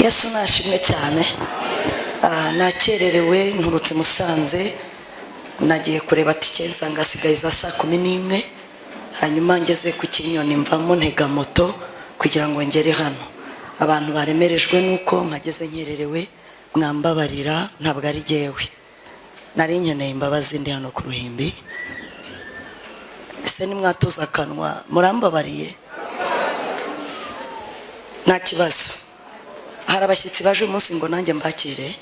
Yesu nashimwe cyane. Nakererewe, nturutse Musanze, nagiye kureba tike nsanga hasigaye za saa 11. Hanyuma ngeze ku Kinyoni mvamo ntega moto kugira ngo ngere hano. Abantu baremerejwe nuko mpageze nkererewe, mwambabarira, ntabwo ari jyewe nari nkeneye imbabazi. Ndi hano ku ruhimbi. Ese nimwatuza akanwa, murambabariye? Nta kibazo. Hari abashyitsi baje uyu munsi ngo nanjye mbakire.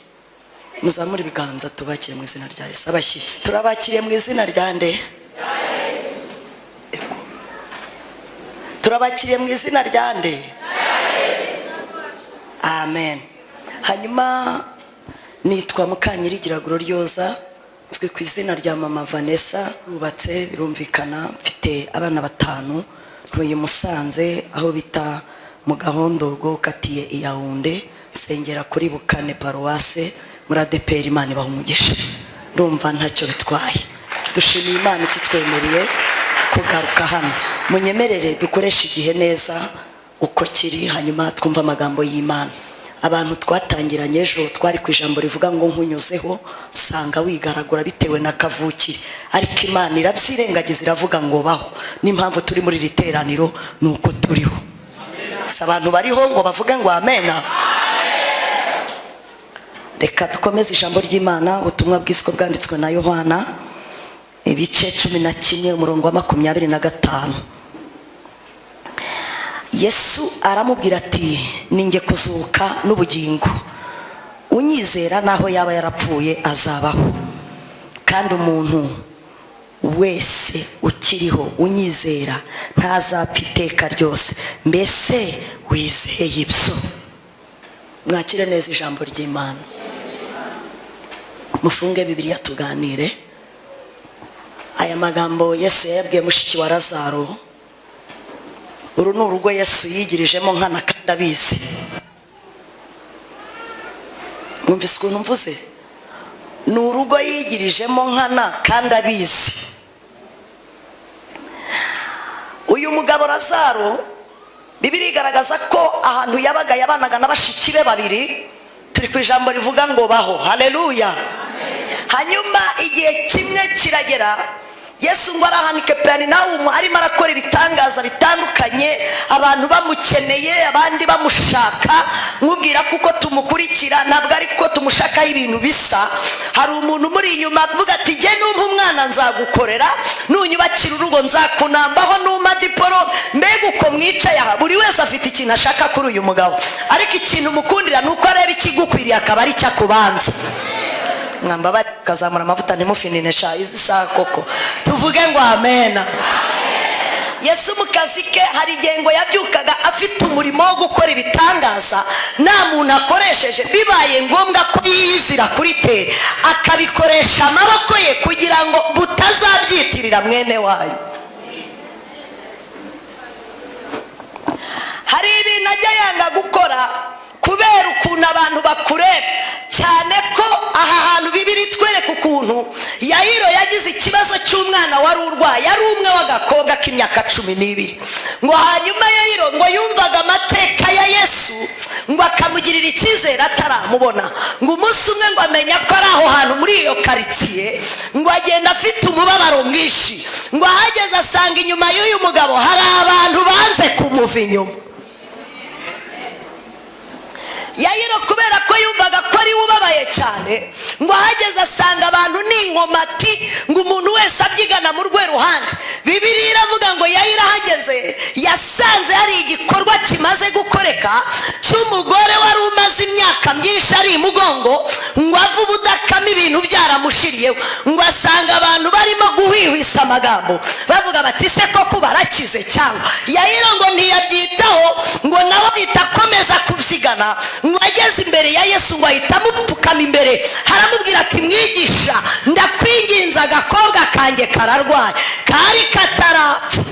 Muzamure ibiganza tubakire mu izina rya Yesu. Abashyitsi turabakiriye mu izina rya nde? Ego. Turabakiriye mu izina rya nde? Amen. Hanyuma nitwa Mukanyirigira Gloriosa, nzwi ku izina rya Mama Vanessa. Wubatse birumvikana, mfite abana batanu. Ntuye i Musanze aho bita mu Gahondogo, ukatiye i Yaounde. Nsengera kuri Bukane Paruwase muri ADEPR. Imana ibaha umugisha. Ndumva ntacyo bitwaye. Dushimiye Imana ikitwemereye kugaruka hano. Munyemerere dukoreshe igihe neza uko kiri, hanyuma twumve amagambo y'Imana. Abantu twatangiranye ejo, twari ku ijambo rivuga ngo nkunyuzeho usanga wigaragura bitewe na kavukire, ariko Imana irabyirengagiza, iravuga ngo baho. N'impamvu turi muri iri teraniro ni uko turiho. Si abantu bariho ngo bavuge ngo amena? Reka dukomeze ijambo ry'Imana. Ubutumwa bwiza bwanditswe na Yohana, ibice 11, umurongo wa 25. Yesu aramubwira ati: "Ninjye kuzuka n'ubugingo. Unyizera, naho yaba yarapfuye, azabaho. Kandi umuntu wese ukiriho unyizera ntazapfa iteka ryose. Mbese wizeye ibyo?" Mwakire neza ijambo ry'Imana. Mufunge Bibiliya tuganire. Aya magambo Yesu yayabwiye mushiki wa Lazaro. Uru ni urugo Yesu yigirijemo nkana kandi abizi. Mwumvise ukuntu mvuze? Ni urugo yigirijemo nkana kandi abizi. Uyu mugabo Lazaro, Bibiliya igaragaza ko ahantu yabaga yabanaga na bashiki be babiri. Turi ku ijambo rivuga ngo baho. Haleluya. Hanyuma igihe kimwe kiragera, Yesu ngo arahanike Kaperinawumu, arimo arakora ibitangaza bitandukanye, abantu bamukeneye, abandi bamushaka. Nkubwira kuko tumukurikira, ntabwo ariko tumushakaho ibintu bisa. Hari umuntu umuri inyuma avuga ati: "Jye numpa umwana nzagukorera, nunyubakira urugo nzakunambaho, numpa diporome." Mbega uko mwicaye aha, buri wese afite ikintu ashaka kuri uyu mugabo, ariko ikintu umukundira ni uko areba ikigukwiriye akaba ari cyo akubanza. Mwamba kazamura amavuta, ntimufinine sha izi saha koko. Tuvuge ngo amena. Yesu mu kazi ke, hari igihe ngo yabyukaga afite umurimo wo gukora ibitangaza nta muntu akoresheje, bibaye ngombwa ko yiyizira kuri terrain akabikoresha amaboko ye kugira ngo butazabyitirira mwene wanyu. Hari ibintu ajya yanga gukora kubera ukuntu abantu bakureba, cyane ko aha hantu Bibiliya itwereka ukuntu Yayiro yagize ikibazo cy'umwana wari urwaye, ari umwe w'agakobwa k'imyaka 12. Ngo hanyuma Yayiro ngo yumvaga amateka ya Yesu, ngo akamugirira icyizere ataramubona. Ngo umunsi umwe ngo amenya ko ari aho hantu muri iyo karitsiye, ngo agenda afite umubabaro mwinshi. Ngo ahageze asanga inyuma y'uyu mugabo hari abantu banze kumuva inyuma. Yayiro, kubera ko yumvaga ko ari we ubabaye cyane, ngo ahageze asanga abantu ni inkomati, ngo umuntu wese abyigana mu rwe ruhande. Bibiliya iravuga ngo Yayiro ahageze yasanze hari igikorwa kimaze gukoreka cy'umugore wari umaze imyaka myinshi ari imugongo, ngo ave ubudakama, ibintu byaramushiriyeho. Ngo asanga abantu barimo guhwihwisa amagambo, bavuga bati: "Se koko barakize cyangwa?" Yayiro ngo ntiyabyitaho, ngo nawe ahita akomeza kubyigana. Ngo ageze imbere ya Yesu, ngo ahita amupfukama imbere, aramubwira ati: "Mwigisha, ndakwinginze, agakobwa kanjye kararwaye, kari katarapfa."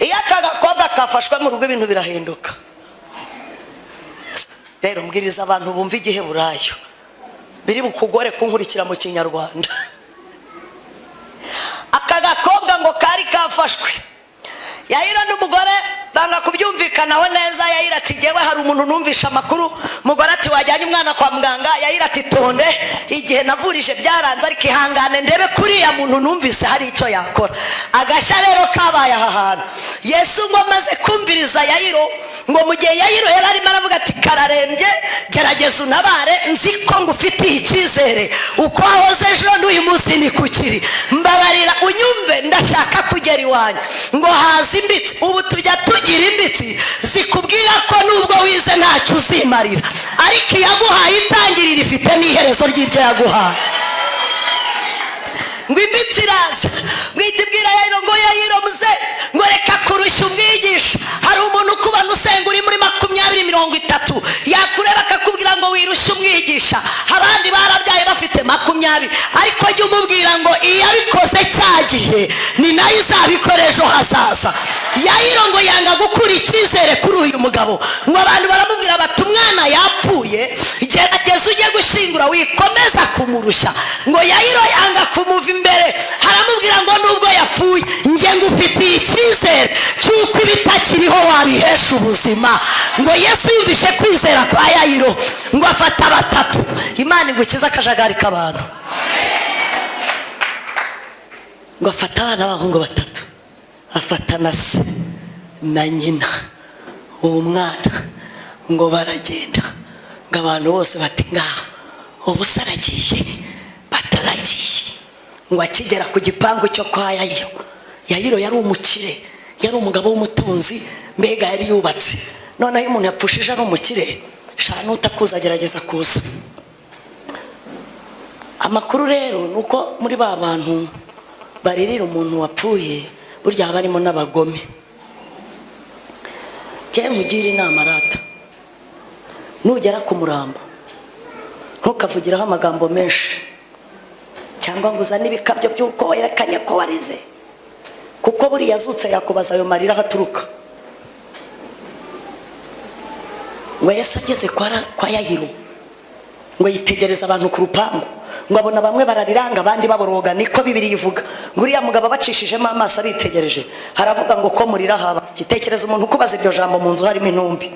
Iyo aka gakobwa kafashwe mu rugo, ibintu birahinduka. Rero mbwiriza abantu bumva Igiheburayo, biri bukugore kunkurikira mu Kinyarwanda. Aka gakobwa ngo kari kafashwe, Yayiro n'umugore banga kubyumvikanaho neza. Yayiro. Yayiro ati: "Jyewe hari umuntu numvisha amakuru." Umugore ati: "Wajyanye umwana kwa muganga?" Yayiro ati: "Tonde, igihe navurije byaranze, ariko ihangane ndebe kuriya muntu numvise hari icyo yakora." Agashya rero kabaye aha hantu, Yesu ngo amaze kumviriza Yayiro, ngo mu gihe Yayiro yari arimo aravuga ati: "Kararembye, gerageza untabare, nzi ko ngufitiye icyizere, uko wahoze ejo n'uyu munsi ni kukiri, mbabarira unyumve, ndashaka kugera iwanyu." Ngo haza imbitsi. Ubu tujya tugira imbitsi zikubwira ko nubwo wize ntacyo uzimarira, ariko iyaguhaye itangirira ifite n'iherezo ry'ibyo yaguhaye. Ngo imbitsi iraza, mwita ibwira Yayiro ngo: "Yayiro muze," ngo, "reka kurushya umwigisha." Hari umuntu ukubona usenga uri muri 20, 30, yakureba akakubwira ngo wirushye umwigisha, abandi barabyaye bafite 20. Ariko jya umubwira ngo iyo abikoze cya gihe ni nayo izabikora ejo hazaza. Yayiro ngo yanga gukura icyizere kuri uyu mugabo. Ngo abantu baramubwira bati: "Umwana yapfuye, gerageza ujye gushyingura, wikomeza kumurushya." Ngo Yayiro yanga kumuva imbere, haramubwira ngo: "Nubwo yapfuye, njye ngufitiye icyizere cy'uko ibitakiriho wabihesha ubuzima." Ngo Yesu yumvishe kwizera kwa Yayiro, ngo afata batatu. Imana igukize akajagari k'abantu. Ngo afata abana b'abahungu batatu, afata na se na nyina uwo mwana, ngo baragenda. Ngo abantu bose bati: "Ngaho ubu se aragiye?" Bataragiye. Ngo akigera ku gipangu cyo kwa Yayiro, Yayiro yari umukire, yari umugabo w'umutunzi, mbega yari yubatse. Noneho iyo umuntu yapfushije ari umukire, shana n'utakuza agerageza kuza. Amakuru rero ni uko muri ba bantu baririra umuntu wapfuye, burya haba harimo n'abagome. Njyewe nkugire inama rata, nugera ku murambo ntukavugiraho amagambo menshi cyangwa ngo uzane ibikabyo by'uko werekanye ko warize, kuko buriya azutse yakubaza ayo marira aho aturuka. Ngo Yesu ageze kwa Yayiro, ngo yitegereza abantu ku rupangu, ngo abona bamwe barariranga, abandi baboroga. Niko Bibiri ivuga. Ngo uriya mugabo abacishijemo amaso, aritegereje, haravuga ngo: "Ko murira haba?" Gitekereza umuntu ukubaza iryo jambo mu nzu harimo intumbi,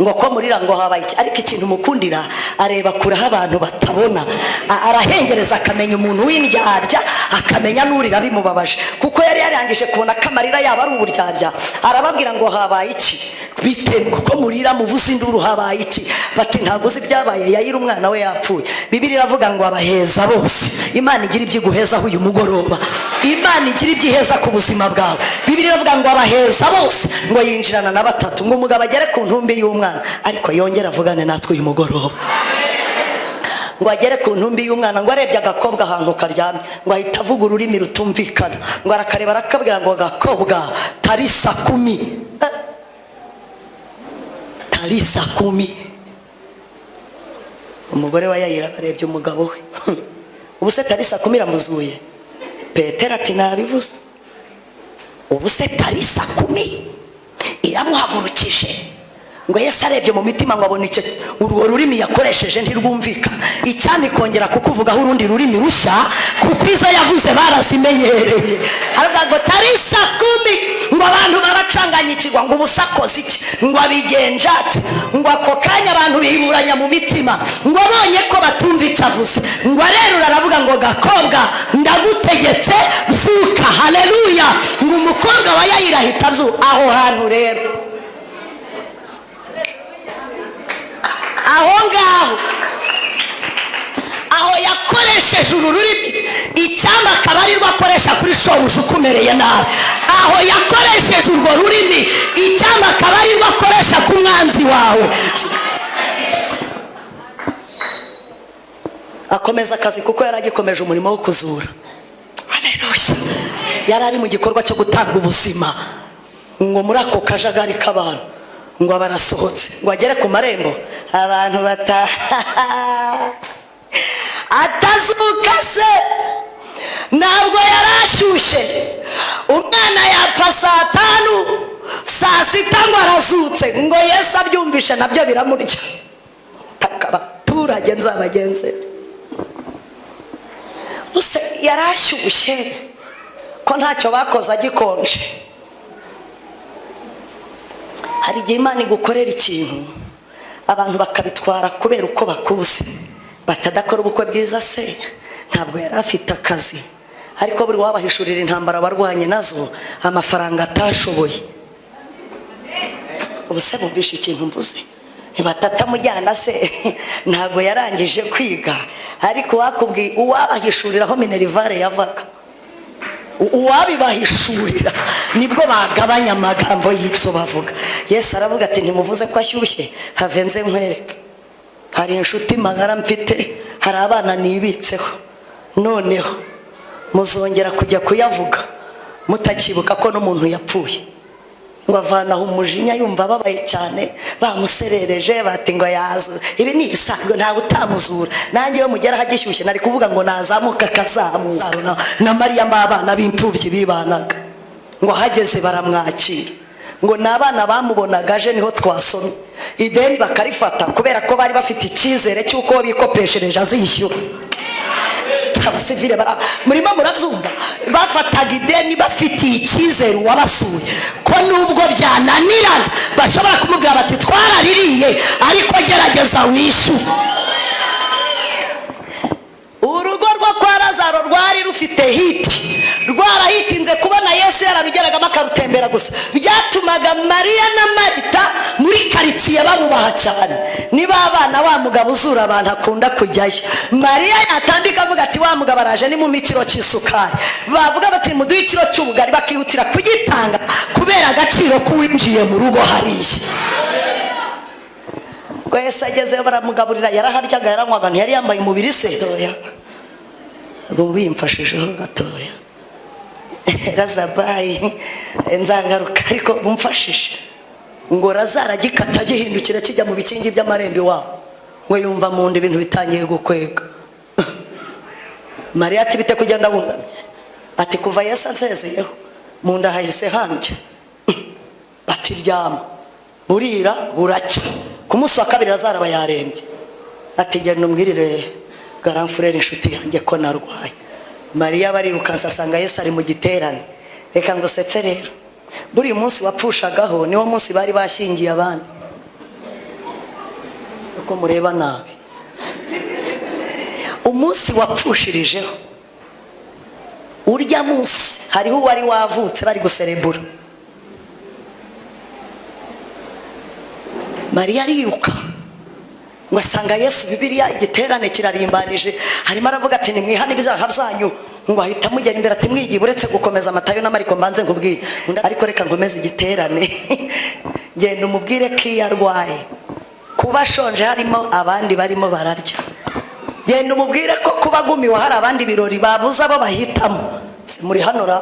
ngo: "Ko murira, ngo habaye iki?" Ariko ikintu mukundira, areba kure aho abantu batabona. Arahengereza akamenya umuntu w'indyarya, akamenya n'urira bimubabaje, kuko yari yarangije kubona ko amarira yaba ari uburyarya. Arababwira ngo: "Habaye iki? Bite kuko murira muvuze induru, habaye iki?" Bati: "Ntabwo uzi ibyabaye, Yayira umwana we yapfuye." Bibiri iravuga ngo abaheza bose. Imana igira ibyo iguhezaho uyu mugoroba, Imana igira ibyo iheza ku buzima bwawe. Bibiri iravuga ngo abaheza bose, ngo yinjirana na batatu, ngo umugabo agere ku ntumbi y'umwana. Ariko yongere avugane natwe uyu mugoroba. Ngo agere ku ntumbi y'umwana, ngo arebye agakobwa ahantu karyamye, ngo ahita avuga ururimi rutumvikana. Ngo arakareba, arakabwira ngo: "Gakobwa, tarisa kumi." Tarisa kumi. Umugore wa Yayira barebye umugabo we, ubu se tarisa kumi iramuzuye? Petero ati: "Nabivuze, ubu se tarisa kumi iramuhagurukije?" Ngo Yesu arebye mu mitima, ngo abone icyo urwo rurimi yakoresheje ntirwumvikana. Icyami kongera kukuvugaho urundi rurimi rushya, kuko izo yavuze barazimenyereye. Haravuga ngo: "Tarisa kumi." Ngo abantu baracanganyikirwa, ngo ubusa akoze iki? Ngo abigenje ate? Ngo ako kanya abantu biburanya mu mitima. Ngo abonye ko batumva icyo avuze, ngo arerura aravuga ngo: "Gakobwa, ndagutegetse, byuka." Haleluya! Ngo umukobwa wa Yayira ahita abyuka. Aho hantu rero, aho ngaho, aho yakoresheje uru rurimi, icyampa akaba arirwo akoresha kuri shobuja ukumereye nabi. Aho yakoresheje urwo rurimi, icyampa akaba arirwo akoresha ku mwanzi wawe. Akomeza akazi, kuko yari agikomeje umurimo wo kuzura. Haleluya! Yari ari mu gikorwa cyo gutanga ubuzima. Ngo muri ako kajagari k'abantu, ngo barasohotse, ngo agere ku marembo, abantu bataha: "Atazuka se?" Ntabwo yari ashyushye. Umwana yapfa saa 5, saa 6 ngo arazutse. Ngo Yesu abyumvishe, nabyo biramurya. Abaturage nzabagenzere use yari ashyushye ko ntacyo bakoze agikonje. Hari igihe Imana igukorera ikintu, abantu bakabitwara kubera uko bakuzi, batadakora ubukwe bwiza se, ntabwo yari afite akazi. Ariko buri wabahishurira intambara barwanye nazo, amafaranga atashoboye. Ubu se bumvishe ikintu mvuze? Batatamujyana se, ntabwo yarangije kwiga. Ariko wakubwiye, uwabahishurira aho minerval yavaga, uwabibahishurira, nibwo bagabanya amagambo y'ibyo bavuga. Yesu aravuga ati: "Ntimuvuze ko ashyushye? Have nze nkwereke. Hari inshuti magara mfite, hari abana nibitseho. Noneho muzongera kujya kuyavuga mutakibuka ko n'umuntu yapfuye." Ngo avanaho umujinya, yumva ababaye cyane, bamuserereje bati ngo yaza, ibi ni ibisanzwe, ntawe utamuzura. Nanjye iyo mugeraho agishyushye, nari kuvuga ngo nazamuka akazamuka. Na Mariya mb'abana b'imfubyi bibanaga, ngo ahageze baramwakira. Ngo ni abana bamubonaga aje, niho twasomye, ideni bakarifata kubera ko bari bafite icyizere cy'uko bikopeshereje azishyura. Abasivile bara murimo murabyumva? Bafataga ideni bafitiye icyizere uwabasuye, ko nubwo byananirana bashobora kumubwira bati: "Twaraririye, ariko gerageza wishyure." Urugo rwo kwa Lazaro rwari rufite hit, rwarahitinze. Kubona Yesu yararugeragamo akarutembera gusa, byatumaga Mariya na Marita muri karitsiye babubaha cyane. Niba abana wa mugabo uzura abantu akunda kujyayo, Mariya yatambika avuga ati: "Wa mugabo araje, ni mu ikiro cy'isukari." Bavuga bati: "Muduhe ikiro cy'ubugari," bakihutira kugitanga kubera agaciro k'uwinjiye mu rugo hariya. Ubwo Yesu agezeyo baramugaburira, yaraharyaga, yaranywaga. Ntiyari yambaye umubiri se? Gatoya, bimfashijeho gatoya razabayi, nzagaruka, ariko bumfashije. Ngo Razaro agikata, gihindukira kijya mu bikingi by'amarembo iwabo, ngo yumva mu nda ibintu bitangiye gukwega. Mariya ati: "Bite kugenda wunamye?" Ati: "Kuva Yesu ansezeyeho, mu nda hahise handya." Bati: "Ryama." Burira, buracya. Ku munsi wa kabiri Lazaro aba yarembye. Ati: "Genda umbwirire grand frère, inshuti yanjye, ko narwaye." Mariya barirukansa, asanga Yesu ari mu giterane. Reka ngo usetse rero, buriya munsi wapfushagaho niwo munsi bari bashyingiye abandi. Uko mureba nabi, umunsi wapfushirijeho, urya munsi hariho uwari wavutse bari guserebura. Mariya ariruka, ngo asanga Yesu, Bibiliya, igiterane kirarimbanije, harimo aravuga ati: "Nimwihane ibyaha byanyu." Ngo ahita amugera imbere ati: "Mwigiye, uretse gukomeza Matayo na Mariko, mbanze nkubwire." Undi: "Ariko reka nkomeze igiterane. Genda umubwire ko iyo arwaye, kuba ashonje harimo abandi barimo bararya. Genda umubwire ko kuba agumiwe hari abandi birori babuze abo bahitamo." Se muri hano ra?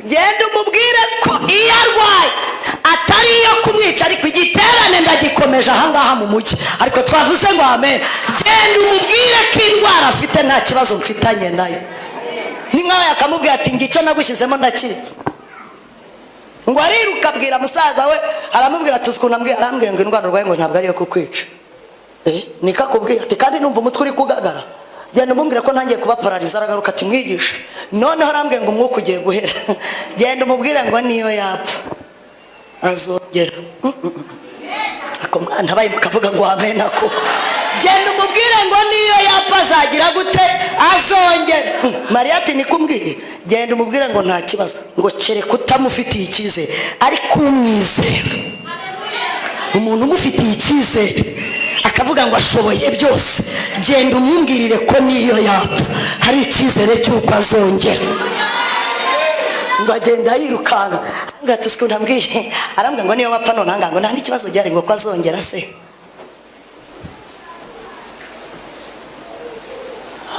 Genda umubwire ko iyo arwaye atari iyo kumwica, ariko igiterane ndagikomeje ahangaha mu mujyi. Ariko twavuze ngo amen. Genda umubwire ko indwara afite nta kibazo mfitanye nayo. Ni nkaho yakamubwira ati: "Njye icyo nagushyizemo ndakizi." Ngo ariruka, abwira musaza we, aramubwira ati: "Uzi ukuntu ambwiye? Arambwiye ngo indwara urwaye ngo ntabwo ari iyo kukwica." "Eh, niko akubwiye?" Ati: "Kandi numva umutwe uri kugagara. Genda umubwira ko ntangiye kuba paralysé." Aragaruka ati: "Mwigisha, noneho arambwiye ngo umwuka ugiye guhera. Genda umubwire ngo niyo yapfa azongera." Ako mwana abaye mukavuga ngo amen. Ako genda umubwire ngo niyo yapfa azagira gute? Azongera. Mariya ati: "Niko umbwiye? Genda umubwire ngo nta kibazo." Ngo kereka utamufitiye icyizere, ariko umwizera, umuntu umufitiye icyizere akavuga ngo ashoboye byose, genda umwumwirire ko niyo yapfa hari icyizere cy'uko azongera. Ngo agenda yirukanka, arambwira ati: "Siko ndambwiye? Arambwira ngo niyo bapfa none ahangaha ngo nta n'ikibazo gihari, ngo ko azongera se."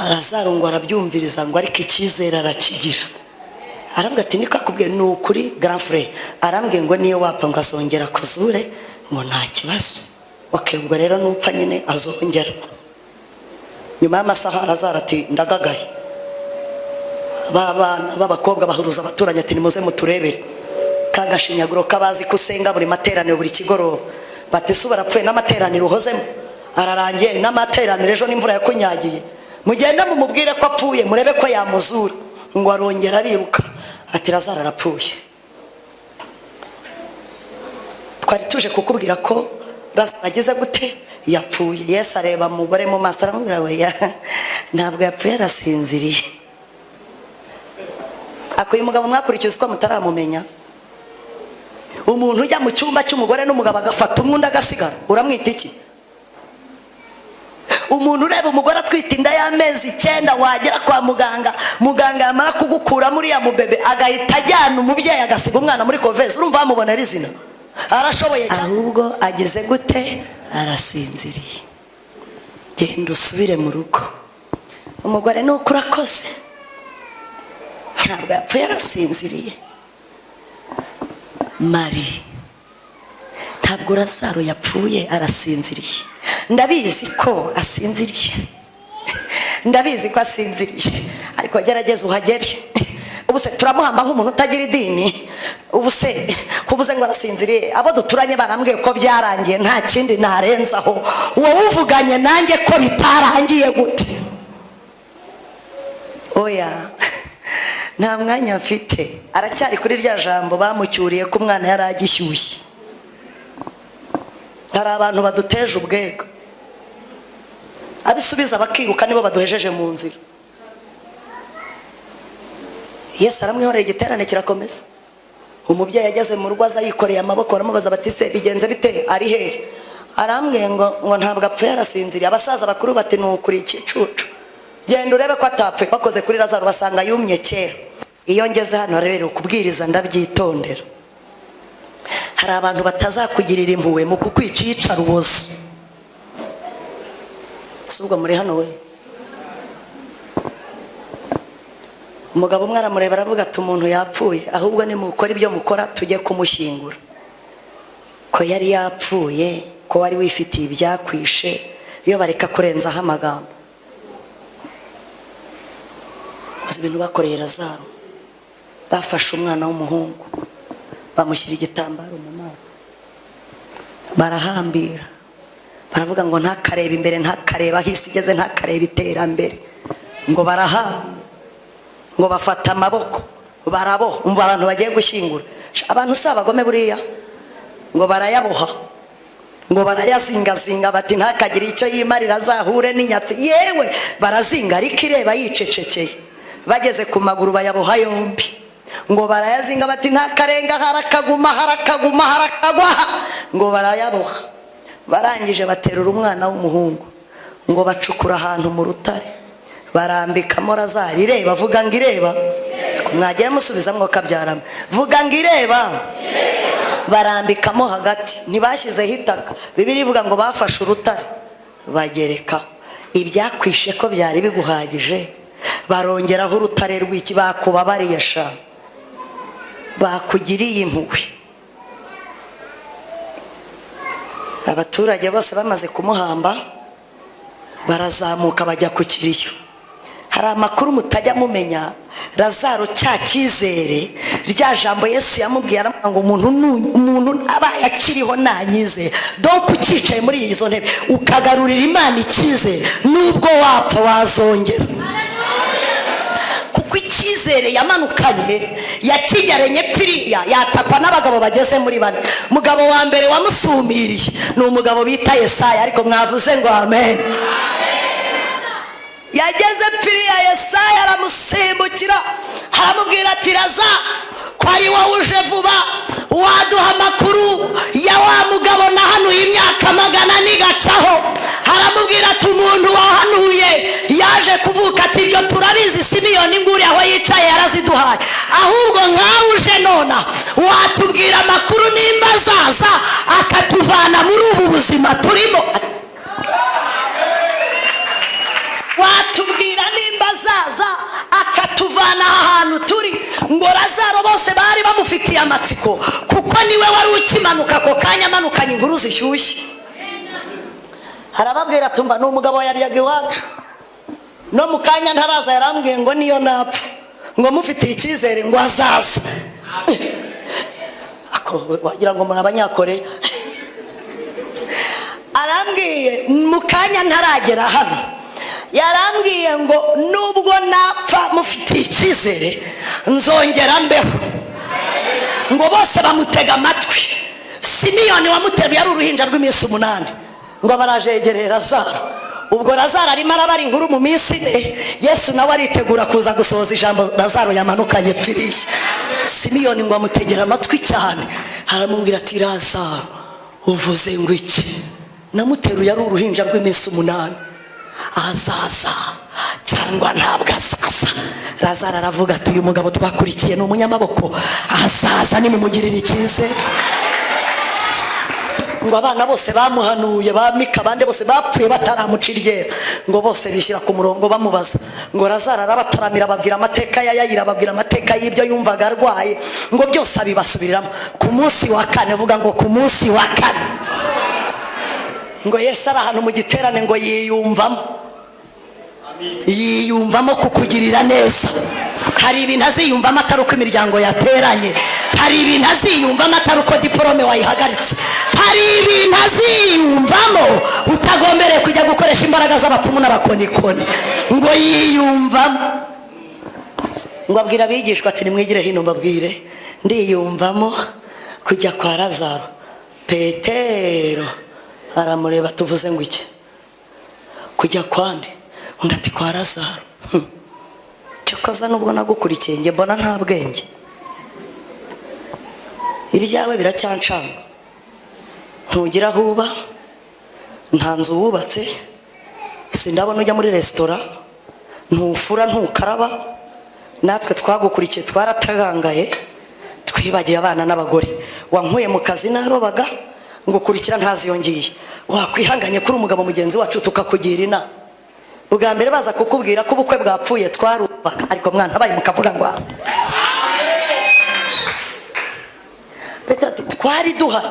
Lazaro ngo arabyumviriza, ngo ariko icyizere arakigira. Aravuga ati: "Niko akubwiye? Ni ukuri, grand frère arambwiye ngo niyo wapfa ngo azongera kuzure, ngo nta kibazo." Ok, ubwo rero nupfa nyine azongera. Nyuma y'amasaha Lazaro ati: "Ndagagaye." Ba bana b'abakobwa bahuruza abaturanyi ati: "Nimuze muturebere ka gashinyaguro k'abazi ko usenga buri materaniro, buri kigoroba." Bati: "Se barapfuye n'amateraniro uhozemo ararangiye, n'amateraniro ejo n'imvura yakunyagiye? Mugende mumubwire ko apfuye, murebe ko yamuzura." Ngo arongera ariruka ati: "Lazaro arapfuye." Twari tuje kukubwira ko Lazaro agize gute? Yapfuye. Yesu areba umugore mu maso, aramubwira: "Weya, ntabwo yapfuye, arasinziriye." Akuye umugabo mwakurikiza uko mutaramumenya. Umuntu ujya mu cyumba cy'umugore n'umugabo agafata umwe, undi agasigara, uramwita iki? Umuntu ureba umugore atwite inda y'amezi 9, wagera kwa muganga, muganga yamara kugukuramo uriya mubebe, agahita ajyana umubyeyi, agasiga umwana muri couveuse, urumva bamubonera izina? Arashoboye cyane. Ahubwo ageze gute? Arasinziriye. Genda usubire mu rugo. Umugore: "Ni uko, urakoze, ntabwo yapfuye, arasinziriye." Mari, ntabwo Lazaro yapfuye, arasinziriye. Ndabizi ko asinziriye, ndabizi ko asinziriye, ariko gerageza uhagere. Ubu se turamuhamba nk'umuntu utagira idini? Ubu se kuvuze ngo arasinziriye, abo duturanye barambwiye ko byarangiye, nta kindi narenzaho. Wowe uvuganye nanjye ko bitarangiye gute? Oya, nta mwanya mfite. Aracyari kuri rya jambo bamucyuriye ko umwana yari agishyushye. Hari abantu baduteje ubwego, abisubiza bakiruka, nibo baduhejeje mu nzira. Yesu aramwihorera, igiterane kirakomeza. Umubyeyi ageze mu rugo, aza yikoreye amaboko. Baramubaza bati: "Se bigenze bite? Ari hehe?" Arambwiye ngo ntabwo apfuye, arasinziriye. Abasaza bakuru bati: "Ni ukuri ikicucu, genda urebe ko atapfuye." Bakoze kuri Lazaro basanga yumye kera. Iyo ngeze hano rero kubwiriza ndabyitondera. Hari abantu batazakugirira impuhwe mu kukwica iyicarubozo. Si ubwo muri hano we? Umugabo umwe aramureba, aravuga ati: "Umuntu yapfuye, ahubwo nimukora ibyo mukora tujye kumushyingura." Ko yari yapfuye, ko wari wifitiye ibyakwishe, iyo bareka kurenzaho amagambo. Uzi ibintu bakoreye Lazaro? Bafashe umwana w'umuhungu, bamushyira igitambaro mu maso, barahambira, baravuga ngo ntakarebe imbere, ntakarebe aho isi igeze, ntakarebe iterambere. Ngo barahambira, ngo bafata amaboko baraboha. Umva, abantu bagiye gushyingura abantu si abagome buriya. Ngo barayaboha, ngo barayazingazinga, bati ntakagire icyo yimarira, azahure n'inyatsi. Yewe, barazinga, ariko ireba yicecekeye. Bageze ku maguru bayaboha yombi, ngo barayazinga, bati ntakarenga, harakaguma, harakaguma, harakagwa. Ngo barayaboha, barangije baterura umwana w'umuhungu, ngo bacukura ahantu mu rutare, barambikamo Lazaro. Ireba, vuga ngo ireba. Mwagiye musubiza mwo kabyarama. Vuga ngo ireba. Barambikamo hagati, ntibashyizeho itaka. Bibiliya ivuga ngo bafashe urutare bagerekaho. Ibyakwishe ko byari biguhagije, barongeraho urutare rw'iki? Bakubabariye sha, bakugiriye impuhwe. Abaturage bose bamaze kumuhamba, barazamuka bajya ku kiriyo. Hari amakuru mutajya mumenya. Lazaro, cya cyizere, rya jambo Yesu yamubwiye, aramubwira ngo umuntu abaye akiriho nanyizere. Donc ucyicaye muri izo ntebe, ukagarurira Imana icyizere, nubwo wapfa wazongera, kuko icyizere yamanukanye yakinyaranye piriya. Yatakwa n'abagabo bageze muri bane. Mugabo wa mbere wamusumiriye ni umugabo bita Yesaya. Ariko mwavuze ngo amen. Yageze piriya, Yesaya aramusimbukira, aramubwira ati: "Raza, ko ari wowe uje vuba, waduha amakuru ya wa mugabo nahanuye imyaka 400 igacaho?" Aramubwira ati: "Umuntu wahanuye yaje kuvuka." Ati: "Ibyo turabizi, Simiyoni nguri aho yicaye yaraziduhaye. Ahubwo nkawe uje nona, watubwira amakuru nimba azaza akatuvana muri ubu buzima turimo? Watubwira nimba azaza akatuvana aha hantu turi?" Ngo Lazaro bose bari bamufitiye amatsiko, kuko niwe wari ukimanuka ako kanya, amanukanye inkuru zishyushye. Arababwira: "Tumva, ni umugabo yaryaga iwacu, no mu kanya ntaraza yarambwiye ngo niyo napfa, ngo mufitiye icyizere ngo azaza." Ako wagira ngo muri abanyakore. Arambwiye mu kanya ntaragera hano, yarambwiye ngo nubwo napfa mufitiye icyizere nzongera mbeho. Ngo bose bamutega amatwi. Simiyoni wamuteruye ari uruhinja rw'iminsi 8, ngo abaraje yegereye Lazaro. Ubwo Lazaro arimo arabara inkuru mu minsi 4, Yesu nawe aritegura kuza gusohoza ijambo Lazaro yamanukanye pfiriye. Simiyoni ngo amutegera amatwi cyane, aramubwira ati: "Lazaro, uvuze ngo iki? Namuteruye ari uruhinja rw'iminsi 8, azaza cyangwa ntabwo azaza?" Lazaro aravuga ati: "Uyu mugabo twakurikiye ni umunyamaboko, azaza nimumugirira icyizere." Ngo abana bose bamuhanuye, bamika abandi bose bapfuye bataramuca iryera, ngo bose bishyira ku murongo bamubaza. Ngo Lazaro arabataramira, ababwira amateka ya Yayira, ababwira amateka y'ibyo yumvaga arwaye, ngo byose abibasubiriramo. Ku munsi wa kane, vuga ngo ku munsi wa kane, ngo Yesu ari ahantu mu giterane, ngo yiyumvamo kukugirira neza. Hari ibintu aziyumvamo atari uko imiryango yateranye, hari ibintu aziyumvamo atari uko diporome wayihagaritse, hari ibintu aziyumvamo utagombereye kujya gukoresha imbaraga z'abapfumu n'abakonikoni. Ngo yiyumvamo, ngo abwira abigishwa ati: "Nimwigire hino mbabwire, ndiyumvamo kujya kwa Lazaro." Petero aramureba: "Tuvuze ngo iki? Kujya kwande?" Undi ati: "Kwa Lazaro." "Cyokoza nubwo nagukurikiye, njye mbona nta bwenge, ibyawe biracyancanga. Ntugira aho uba, nta nzu wubatse, sindabona ujya muri resitora, ntufura, ntukaraba. Natwe twagukurikiye twaratagangaye, twibagiye abana n'abagore. Wankuye mu kazi narobaga, ngukurikira ntazi iyo ngiye. Wakwihanganye kuri umugabo mugenzi wacu tukakugira inama? Bwa mbere baza kukubwira ko ubukwe bwapfuye twarubaka, ariko mwana abaye mukavuga ngo." Petero ati: "Twari duhari."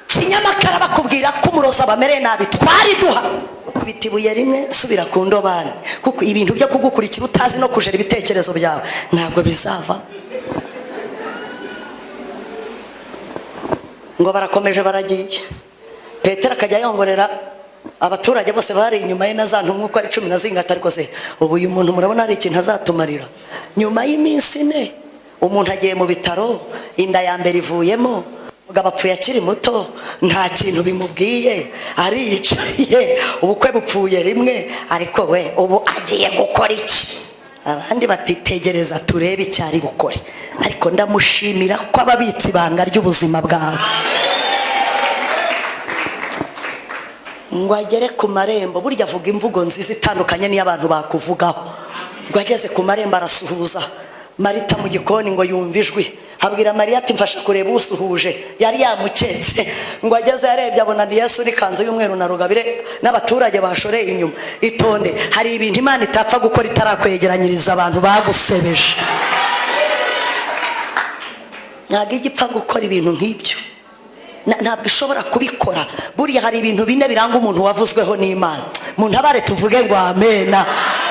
Kinyamakara bakubwira ko umurozi abamereye nabi, twari duhari. Kubita ibuye rimwe, subira ku ndobane, kuko ibintu byo kugukurikira utazi no kujera ibitekerezo byawe ntabwo bizava. Ngo barakomeje baragiye, Petero akajya yongorera abaturage bose bari inyuma ye na za ntumwa uko ari cumi na zingata: "Ariko se ubu uyu muntu murabona hari ikintu azatumarira? Nyuma y'iminsi 4 umuntu agiye mu bitaro, inda ya mbere ivuyemo, umugabo apfuye akiri muto, nta kintu bimubwiye, ariyicariye, ubukwe bupfuye rimwe, ariko we ubu agiye gukora iki?" Abandi batitegereza turebe icyo ari bukore. Ariko ndamushimira ko ababitse ibanga ry'ubuzima bwawe. Ngo agere ku marembo, burya avuga imvugo nziza itandukanye n'iy'abantu bakuvugaho. Ngo ageze ku marembo arasuhuza. Marita mu gikoni ngo yumve ijwi, abwira Mariya ati: "Mfasha kureba usuhuje." Yari yamuketse. Ngo ageze yarebye abona ni Yesu n'ikanzu y'umweru na rugabire n'abaturage bashoreye inyuma. Itonde, hari ibintu Imana itapfa gukora itarakwegeranyiriza abantu bagusebeje. Ntabwo ijya ipfa gukora ibintu nk'ibyo, ntabwo ishobora kubikora. Buriya hari ibintu bine biranga umuntu wavuzweho n'Imana. Mu ntabare tuvuge ngo amena.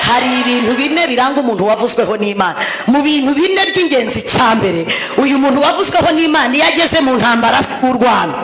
Hari ibintu bine biranga umuntu wavuzweho n'Imana. Mu bintu bine by'ingenzi, cya mbere, uyu muntu wavuzweho n'Imana iyo ageze mu ntambara urwana,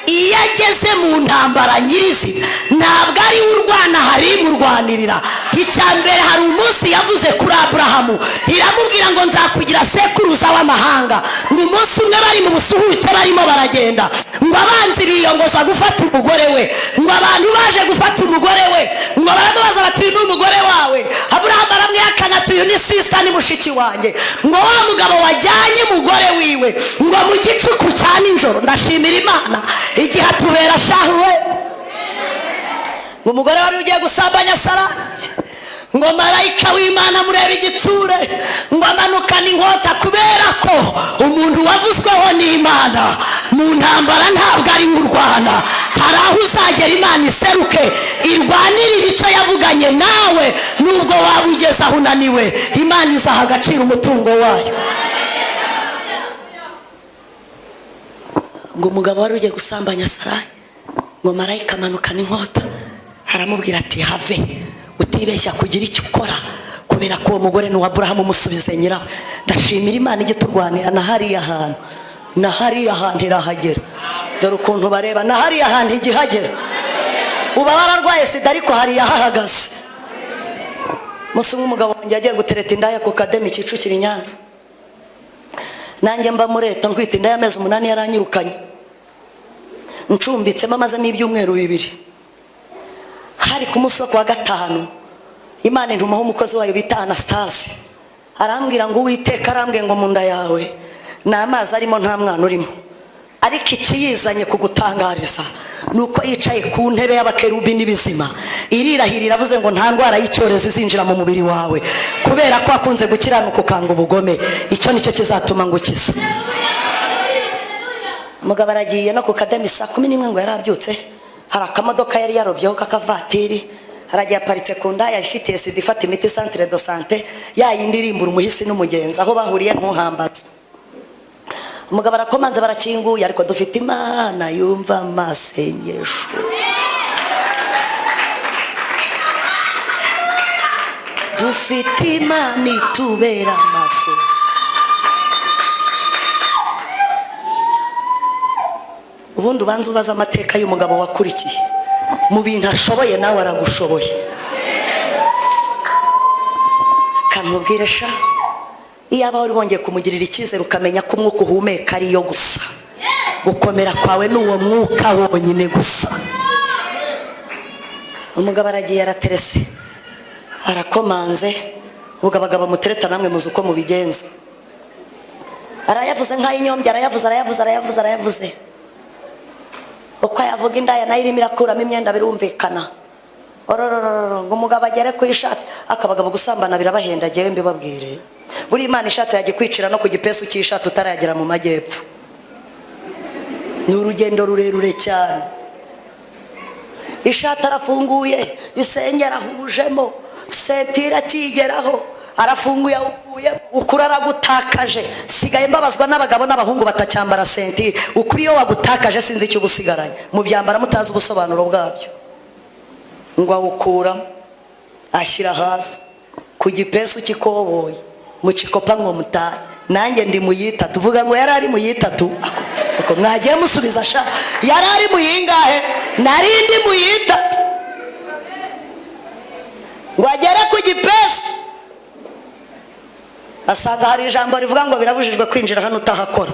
iyo ageze mu ntambara nyirizina ntabwo ari we urwana, hari imurwanirira. Icya mbere, hari umunsi yavuze kuri Aburahamu iramubwira ngo: "Nzakugira sekuruza w'amahanga." Ngo umunsi umwe bari mu busuhuke barimo baragenda, ngo abanzi biyongoza gufata umugore we. Ngo abantu baje gufata umugore we, ngo baramubaza bati: "Uyu ni umugore wawe?" Aburahamu aramwihakana ati: "Uyu ni sister, ni mushiki wanjye." Ngo wa mugabo wajyanye umugore wiwe, ngo mu gicuku cya nijoro, ndashimira Imana igihe atubera shahuwe, ngo umugore wari ugiye gusambanya Sara, ngo marayika w'Imana murebe igitsure, ngo amanukane inkota. Kubera ko umuntu wavuzweho n'Imana mu ntambara ntabwo ari urwana. Hari aho uzagera Imana iseruke irwanirire icyo yavuganye nawe. Nubwo waba ugeze aho unaniwe, Imana izaha agaciro umutungo wayo. Ngo umugabo wari ugiye gusambanya Sarayi, ngo marayika amanukana inkota, aramubwira ati: "Have, utibeshya kugira icyo ukora, kubera ko uwo mugore ni uwa Aburahamu, umusubize nyirawe." Ndashimira Imana ijya iturwanira na hariya hantu, na hariya hantu irahagera. Dore ukuntu bareba, na hariya hantu ijya ihagera. Uba wararwaye sida ariko hariya hahagaze. Umunsi umwe umugabo wanjye yagiye gutereta indaya ku Kademi, Kicukiro, i Nyanza. Nanjye mba muri leta ntwite inda y'amezi 8 yaranyirukanye, ncumbitsemo amazemo ibyumweru 2. Hari ku munsi wo kuwa gatanu, Imana intumaho umukozi wayo bita Anastase, arambwira ngo Uwiteka arambwiye ngo mu nda yawe ni amazi arimo, nta mwana urimo, ariko ikiyizanye kugutangariza ni uko yicaye ku ntebe y'abakerubi n'ibizima, irirahira iravuze ngo nta ndwara y'icyorezo izinjira mu mubiri wawe, kubera ko wakunze gukiranuka ukanga ubugome. Icyo nicyo kizatuma ngukiza. Umugabo aragiye no ku kademi saa 11 ngo yarabyutse, hari akamodoka yari yarobyeho k'akavatiri, haragiye aparitse ku ndaya ifite sida ifata imiti centre de santé ya yindi irimbura umuhisi n'umugenzi, aho bahuriye ntuhambaze. Umugabo arakomanze, barakinguye, ariko dufite Imana yumva amasengesho. Dufite Imana itubera amaso. Ubundi ubanza ubaze amateka y'umugabo wakurikiye mu bintu ashoboye, nawe aragushoboye. Kamubwire sha, iyaba wari wongeye kumugirira icyizere, ukamenya ko umwuka uhumeka ariyo gusa, gukomera kwawe ni uwo mwuka wonyine gusa. Umugabo aragiye, araterese, arakomanze. Ubwo abagabo mutereta namwe muzi uko mubigenza. Arayavuze nk'ay'inyombya, arayavuze, arayavuze, arayavuze, arayavuze. Uko yavuga indaya nayo irimo irakuramo imyenda, birumvikana. Ororororo, ngo umugabo agere ku ishati. Akabagabo gusambana birabahenda, jyewe mbibabwire. Buri Imana ishatse yajya kwicira no ku gipesu cy'ishati utaragera mu majyepfo. Ni urugendo rurerure cyane. Ishati arafunguye, isengeri ahujemo, sentire akigeraho arafunguye, awukuye, ukuri aragutakaje. Sigaye mbabazwa n'abagabo n'abahungu batacyambara sentire. Ukuri iyo wagutakaje sinzi icyo ubusigaranye, mubyambara mutazi ubusobanuro bwabyo. Ngo awukuramo ashyira hasi ku gipesu cy'ikoboyi mu kikopa ngo mutahe. Nanjye ndi mu yitatu, uvuga ngo yari ari mu yitatu. Ako mwagiye musubiza sha, yari ari mu yingahe? Nari ndi mu yitatu. Ngo agere ku gipesu asanga hari ijambo rivuga ngo birabujijwe kwinjira hano utahakora.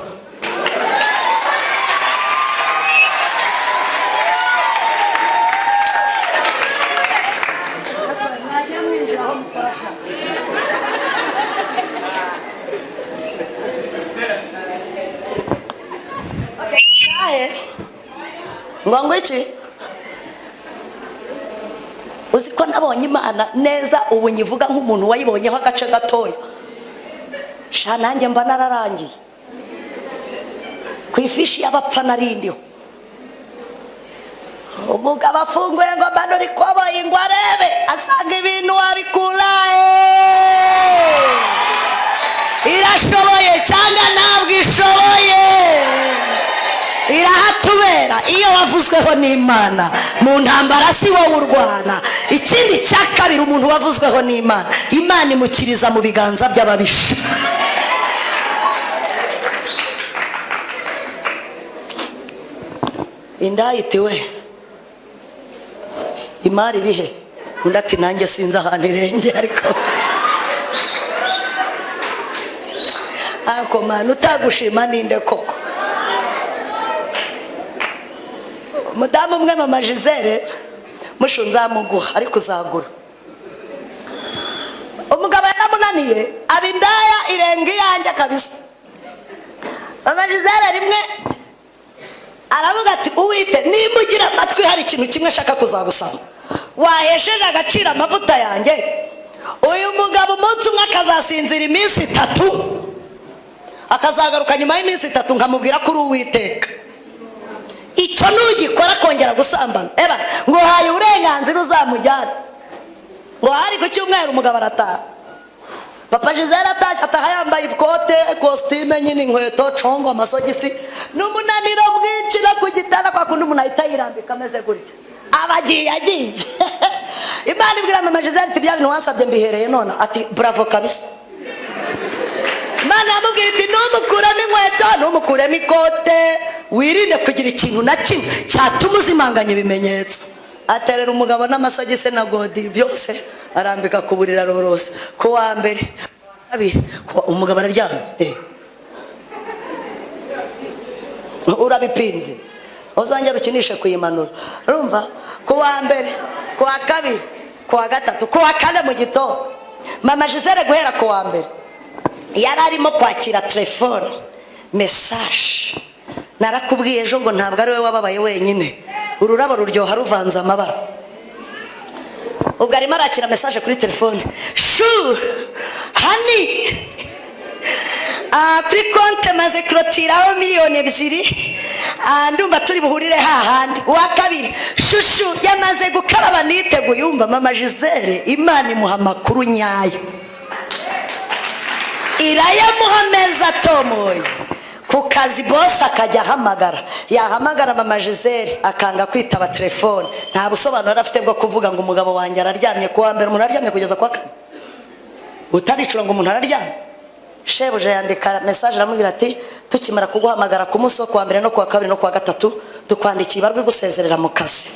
Ngo iki? Uzi ko nabonye Imana neza, ubu nyivuga nk'umuntu wayibonyeho agace gatoya. Sha nanjye mba nararangiye ku ifishi y'abapfa narindiho. Umugabo afunguye ngo manura ikoboyi ngo arebe, asanga ibintu wabikura. Irashoboye cyangwa ntabwo ishoboye, irahatubera. Iyo wavuzweho n'Imana mu ntambara si wowe urwana. Ikindi cya kabiri, umuntu wavuzweho n'Imana, Imana imukiriza mu biganza by'ababisha. Indaya iti we, imari irihe? Undi ati nanjye sinzi ahantu irenge. Ariko ako mana utagushima ninde koko? Umudamu umwe, mama Gisele mushu, nzamuguha ariko uzagura. Umugabo yaramunaniye, aba indaya irenga iyanjye kabisa. Mama Gisele rimwe aravuga ati uwite, nimba ugira amatwi hari ikintu kimwe ashaka kuzagusaba, wahesheje agaciro amavuta yanjye. Uyu mugabo umunsi umwe akazasinzira iminsi 3, akazagaruka nyuma y'iminsi 3 nkamubwira ko uri Uwiteka. Icyo nugikora kongera gusambana, eba ngo uhaye uburenganzira uzamujyane. Ngo hari ku cyumweru umugabo arataha. Papa Gisele atashye, ataha yambaye ikote, kositime nyine, inkweto, congo, amasogisi, n'umunaniro mwinshi, no ku gitanda kwa kundi umuntu ahita yirambika ameze gutya, aba agiye agiye. Imana ibwira mama Gisele iti bya bintu wansabye mbihereye none. Ati bravo kabisa. Imana yamubwira iti ntumukuremo inkweto, ntumukuremo ikote, wirinde kugira ikintu na kimwe cyatuma uzimanganya ibimenyetso. Aterera umugabo n'amasogisi na godi byose, arambika ku buriri, arorosa. Ku wa mbere, kabiri, umugabo araryama. Urabipinze, uzongera ukinishe kuyimanura. Urumva, ku wa mbere, ku wa kabiri, ku wa gatatu, ku wa kane mu gitondo, mama Gisele guhera ku wa mbere yari arimo kwakira telefone, message. Narakubwiye ejo ngo ntabwo ari we wababaye wenyine, ururabo ruryoha ruvanze amabara. Ubwo arimo arakira message kuri telefone: "Chou, honey, kuri konti maze kurotiraho 2 miliyoni. Ndumva turi buhurire hahandi." Uwa kabiri: "Chouchou, yamaze gukaraba, niteguye." Yumva mama Gisele, Imana imuha amakuru nyayo, irayamuha meza atomoye. Ku kazi boss akajya ahamagara, yahamagara mama Gisele akanga kwitaba telefone. Nta busobanuro yari afite bwo kuvuga ngo umugabo wanjye araryamye. Kuwa mbere umuntu araryamye kugeza kuwa kane, utaricura ngo umuntu araryamye. Shebuja yandika message, aramubwira ati: "Tukimara kuguhamagara ku munsi wo kuwa mbere no kuwa kabiri no kuwa gatatu, tukwandikiye ibarwa igusezerera mu kazi."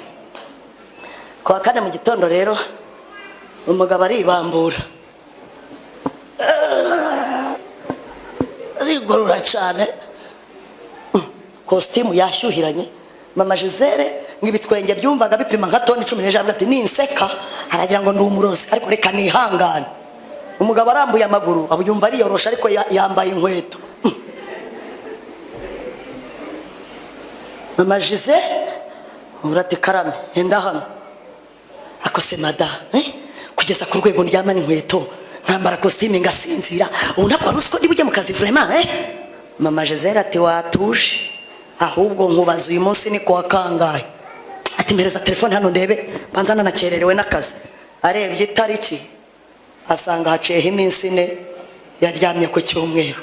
Kuwa kane mu gitondo rero umugabo aribambura, arigorora cyane, kositimu yashyuhiranye. Mama Gisele ngo ibitwenge byumvaga bipima nka toni 15. Ati: "Ninseka aragira ngo ndi umurozi, ariko reka nihangane." Umugabo arambuye amaguru, aba yumva ariyorosha, ariko yambaye inkweto. Mama Gisele ati: "Karame, enda hano." Akose mada, eh? Kugeza ku rwego ndyamana inkweto, nkambara kositimu, ngasinzira, ubu ntabwo wari uzi ko niba ujya mu kazi vraiment, eh? Mama Gisele ati: "Watuje, ahubwo nkubaza, uyu munsi ni kuwa kangahe?" Ati: "Mpereza telefone hano ndebe, banza nanakererewe n'akazi." Arebye itariki asanga haciyeho iminsi 4, yaryamye ku cyumweru.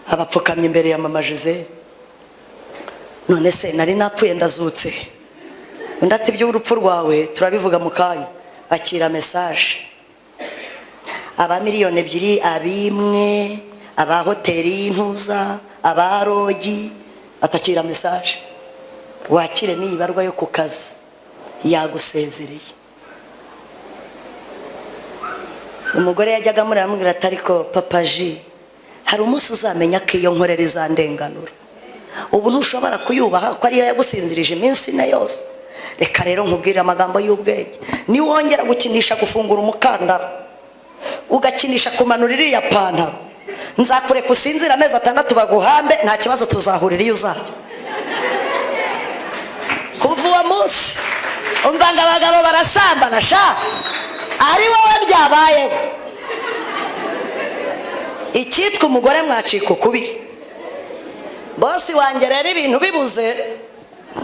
Abapfukamye imbere ya mama Gisele: "None se nari napfuye ndazutse?" Undi ati: "Iby'urupfu rwawe turabivuga mu kanya, akira message." Aba 2 miliyoni, abimwe, aba hoteli y'intuza, aba lodge, atakira message, wakire n'iyi barwa yo ku kazi, yagusezereye. Umugore yajyaga amuramubwira ati: "Ariko papa ji, hari umunsi uzamenya ko iyo nkorera izandenganura. Ubu ntushobora kuyubaha ko ariyo yagusinzirije iminsi 4 yose. Reka rero nkubwire amagambo y'ubwenge: niwongera gukinisha gufungura umukandara, ugakinisha kumanura iriya pantaro, nzakureka usinzire amezi 6 baguhambe, nta kibazo, tuzahurira iyo uzajya." Kuva uwo munsi, umva ngo abagabo barasambana sha, ari wowe byabayeho, icyitwa umugore mwacika ukubiri. Boss wanjye rero ibintu bibuze,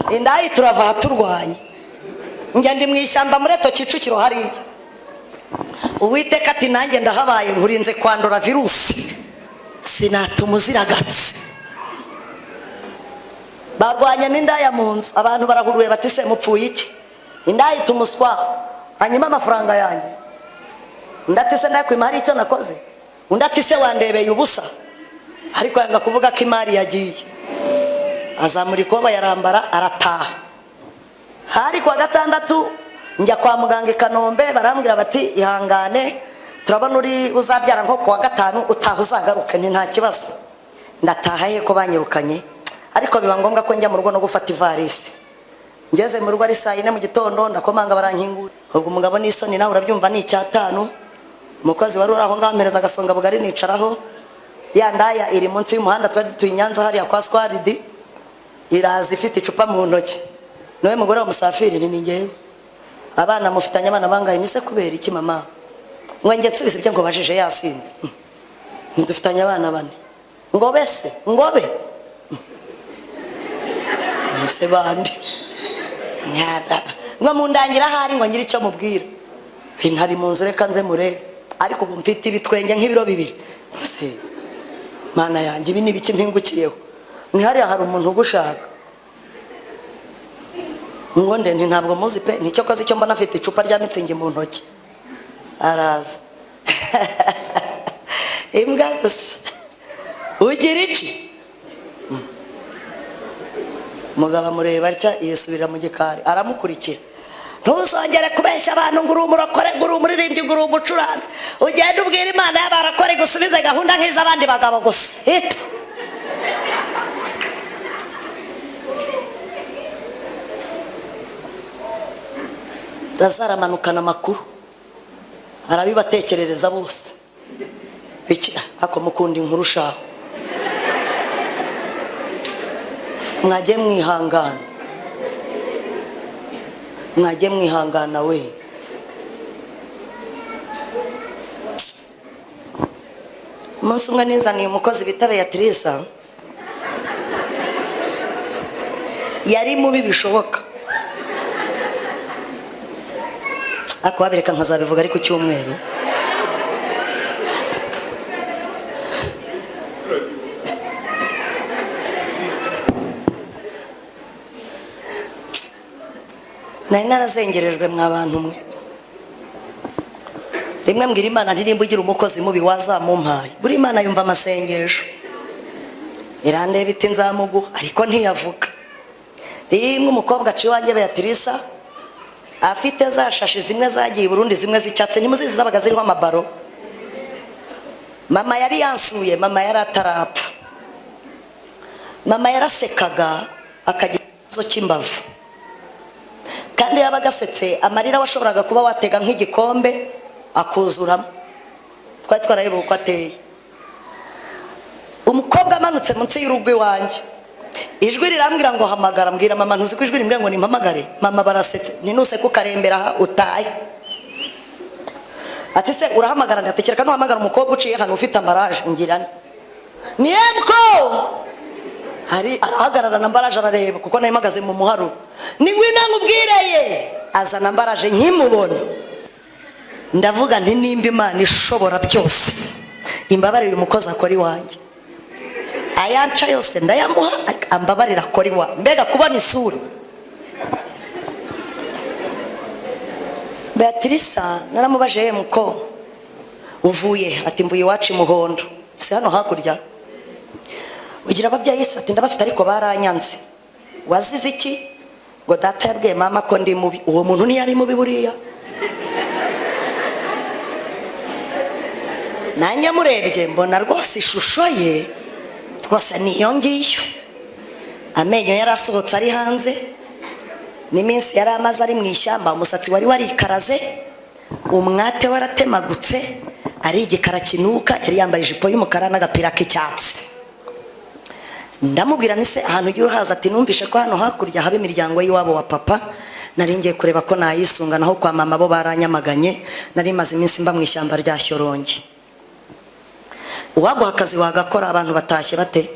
indayi turava aha turwanya. Njya ndi mu ishyamba muri eto Kicukiro hariya. Uwiteka ati: "Nanjye ndahabaye, nkurinze kwandura virusi, sinatuma uzira agatsi." Barwanya n'indaya mu nzu, abantu barahuruye bati: "Se mupfuye iki?" Indaya ituma umuswa: "Hanyuma amafaranga yanjye?" Undi ati: "Se ndakwima hari icyo nakoze?" Undi ati: "Se wandebeye ubusa?" Ariko yanga kuvuga ko imari yagiye. Azamura ikoba yarambara, arataha. Hari kuwa gatandatu, njya kwa muganga i Kanombe, barambwira bati: "Ihangane, turabona uri uzabyara nko kuwa gatanu utaha, uzagaruke." Ni nta kibazo, ndataha. He ko banyirukanye? Ariko biba ngombwa ko njya mu rugo no gufata ivarisi. Ngeze mu rugo ari saa 4 mu gitondo, ndakomanga, barankingura. Ubwo umugabo n'isoni nawe urabyumva, ni 5:00. Umukozi wari uri aho ngaho ampereza agasonga bugari, nicaraho. Ya ndaya iri munsi y'umuhanda, twari dutuye i Nyanza hariya kwa Swaridi. Iraza ifite icupa mu ntoki: "Niwe mugore wa Musafiri?" Ni ngewe. "Abana mufitanye abana bangahe?" "Mise kubera iki mama?" Ngo njye nsubize ibyo ngo bajije yasinze. "Ntidufitanye abana bane." Ngo bese ngobe ese bandi ngo mundangira ahari, ngo ngire icyo mubwira. Ntari mu nzu, reka nze murebe. Ariko ubu mfite ibitwenge nk'ibiro 2. Se Mana yanjye, ibi ni ibiki mpingukiyeho? Ni hariya hari umuntu ugushaka. Ngo nde? Nti: "Ntabwo muzi pe." Nicyo koze icyo mbona, afite icupa rya Mützig mu ntoki, araza. Imbwa gusa, ugira iki? Umugabo amureba atya, yisubirira mu gikari, aramukurikira: "Ntuzongere kubeshya abantu ngo uri umurokore, ngo uri umuririmbyi, ngo uri umucuranzi. Ugende ubwira Imana y'abarakore gusubize gahunda nk'iz'abandi bagabo gusa." Hito. Lazaro amanukana amakuru, arabibatekerereza bose. Iki ako mukunda inkuru shaho, mwajye mwihangana, mwajye mwihangana we. Umunsi umwe nizaniye umukozi bita Beatrice, yari mubi bishoboka, ariko wabireka nkazabivuga ari ku cyumweru. Nari narazengerejwe mwa bantu mwe. Rimwe mbwira Imana nti nimba ugira umukozi mubi wazamumpaye. Buri Imana yumva amasengesho, irandeba iti nzamuguha, ariko ntiyavuga. Rimwe umukobwa aciye iwanjye Beatrice, afite za shashi zimwe zagiye i Burundi, zimwe z'icyatsi, ntimuzizi zabaga ziriho amabaro. Mama yari yansuye, mama yari atarapfa. Mama yarasekaga akagira ikibazo cy'imbavu, kandi yabaga asetse amarira washoboraga kuba watega nk'igikombe akuzuramo. Twari twarayobewe uko ateye. Umukobwa amanutse munsi y'urugo iwanjye, ijwi rirambwira ngo hamagara. Mbwira mama, ntuzi ko ijwi rimbwira ngo nimpamagare? Mama barasetse, ninuseka ukarembera aha utaye. Ati se urahamagara? Ndatekereka nuhamagara umukobwa uciye hano ufite amaraje. Ngira ni yemko hari arahagarara na mbaraje arareba, kuko nari mpagaze mu muharuro. Ni ngwino nkubwireye, azana mbaraje. Nkimubona ndavuga nti nimba Imana ishobora byose imbabarire uyu mukozi akora iwanjye, ayanca yose ndayamuha, ariko ambabarira akora iwanjye. Mbega kubona isura Beatrice, naramubaje ye muko uvuye? Ati mvuye iwacu imuhondo, si hano hakurya. Ugira ababyeyi se? Ati ndabafite ariko baranyanze. Wazize iki? Ngo data yabwiye mama ko ndi mubi. Uwo muntu ntiyari mubi buriya, nanjye murebye mbona rwose ishusho ye rwose niyo ngiyo. Amenyo yari asohotse ari hanze, n'iminsi yari amaze ari mu ishyamba, umusatsi wari warikaraze, umwate waratemagutse, ari igikara kinuka, yari yambaye ijipo y'umukara n'agapira k'icyatsi. Ndamubwira nti se ahantu ujya uhaza? Ati numvishe ko hano hakurya haba imiryango y'iwabo wa papa, nari ngiye kureba ko nayisunga, naho kwa mama bo baranyamaganye, nari maze iminsi mba mu ishyamba rya Shyorongi. Uwaguha akazi wagakora? Abantu batashye bate?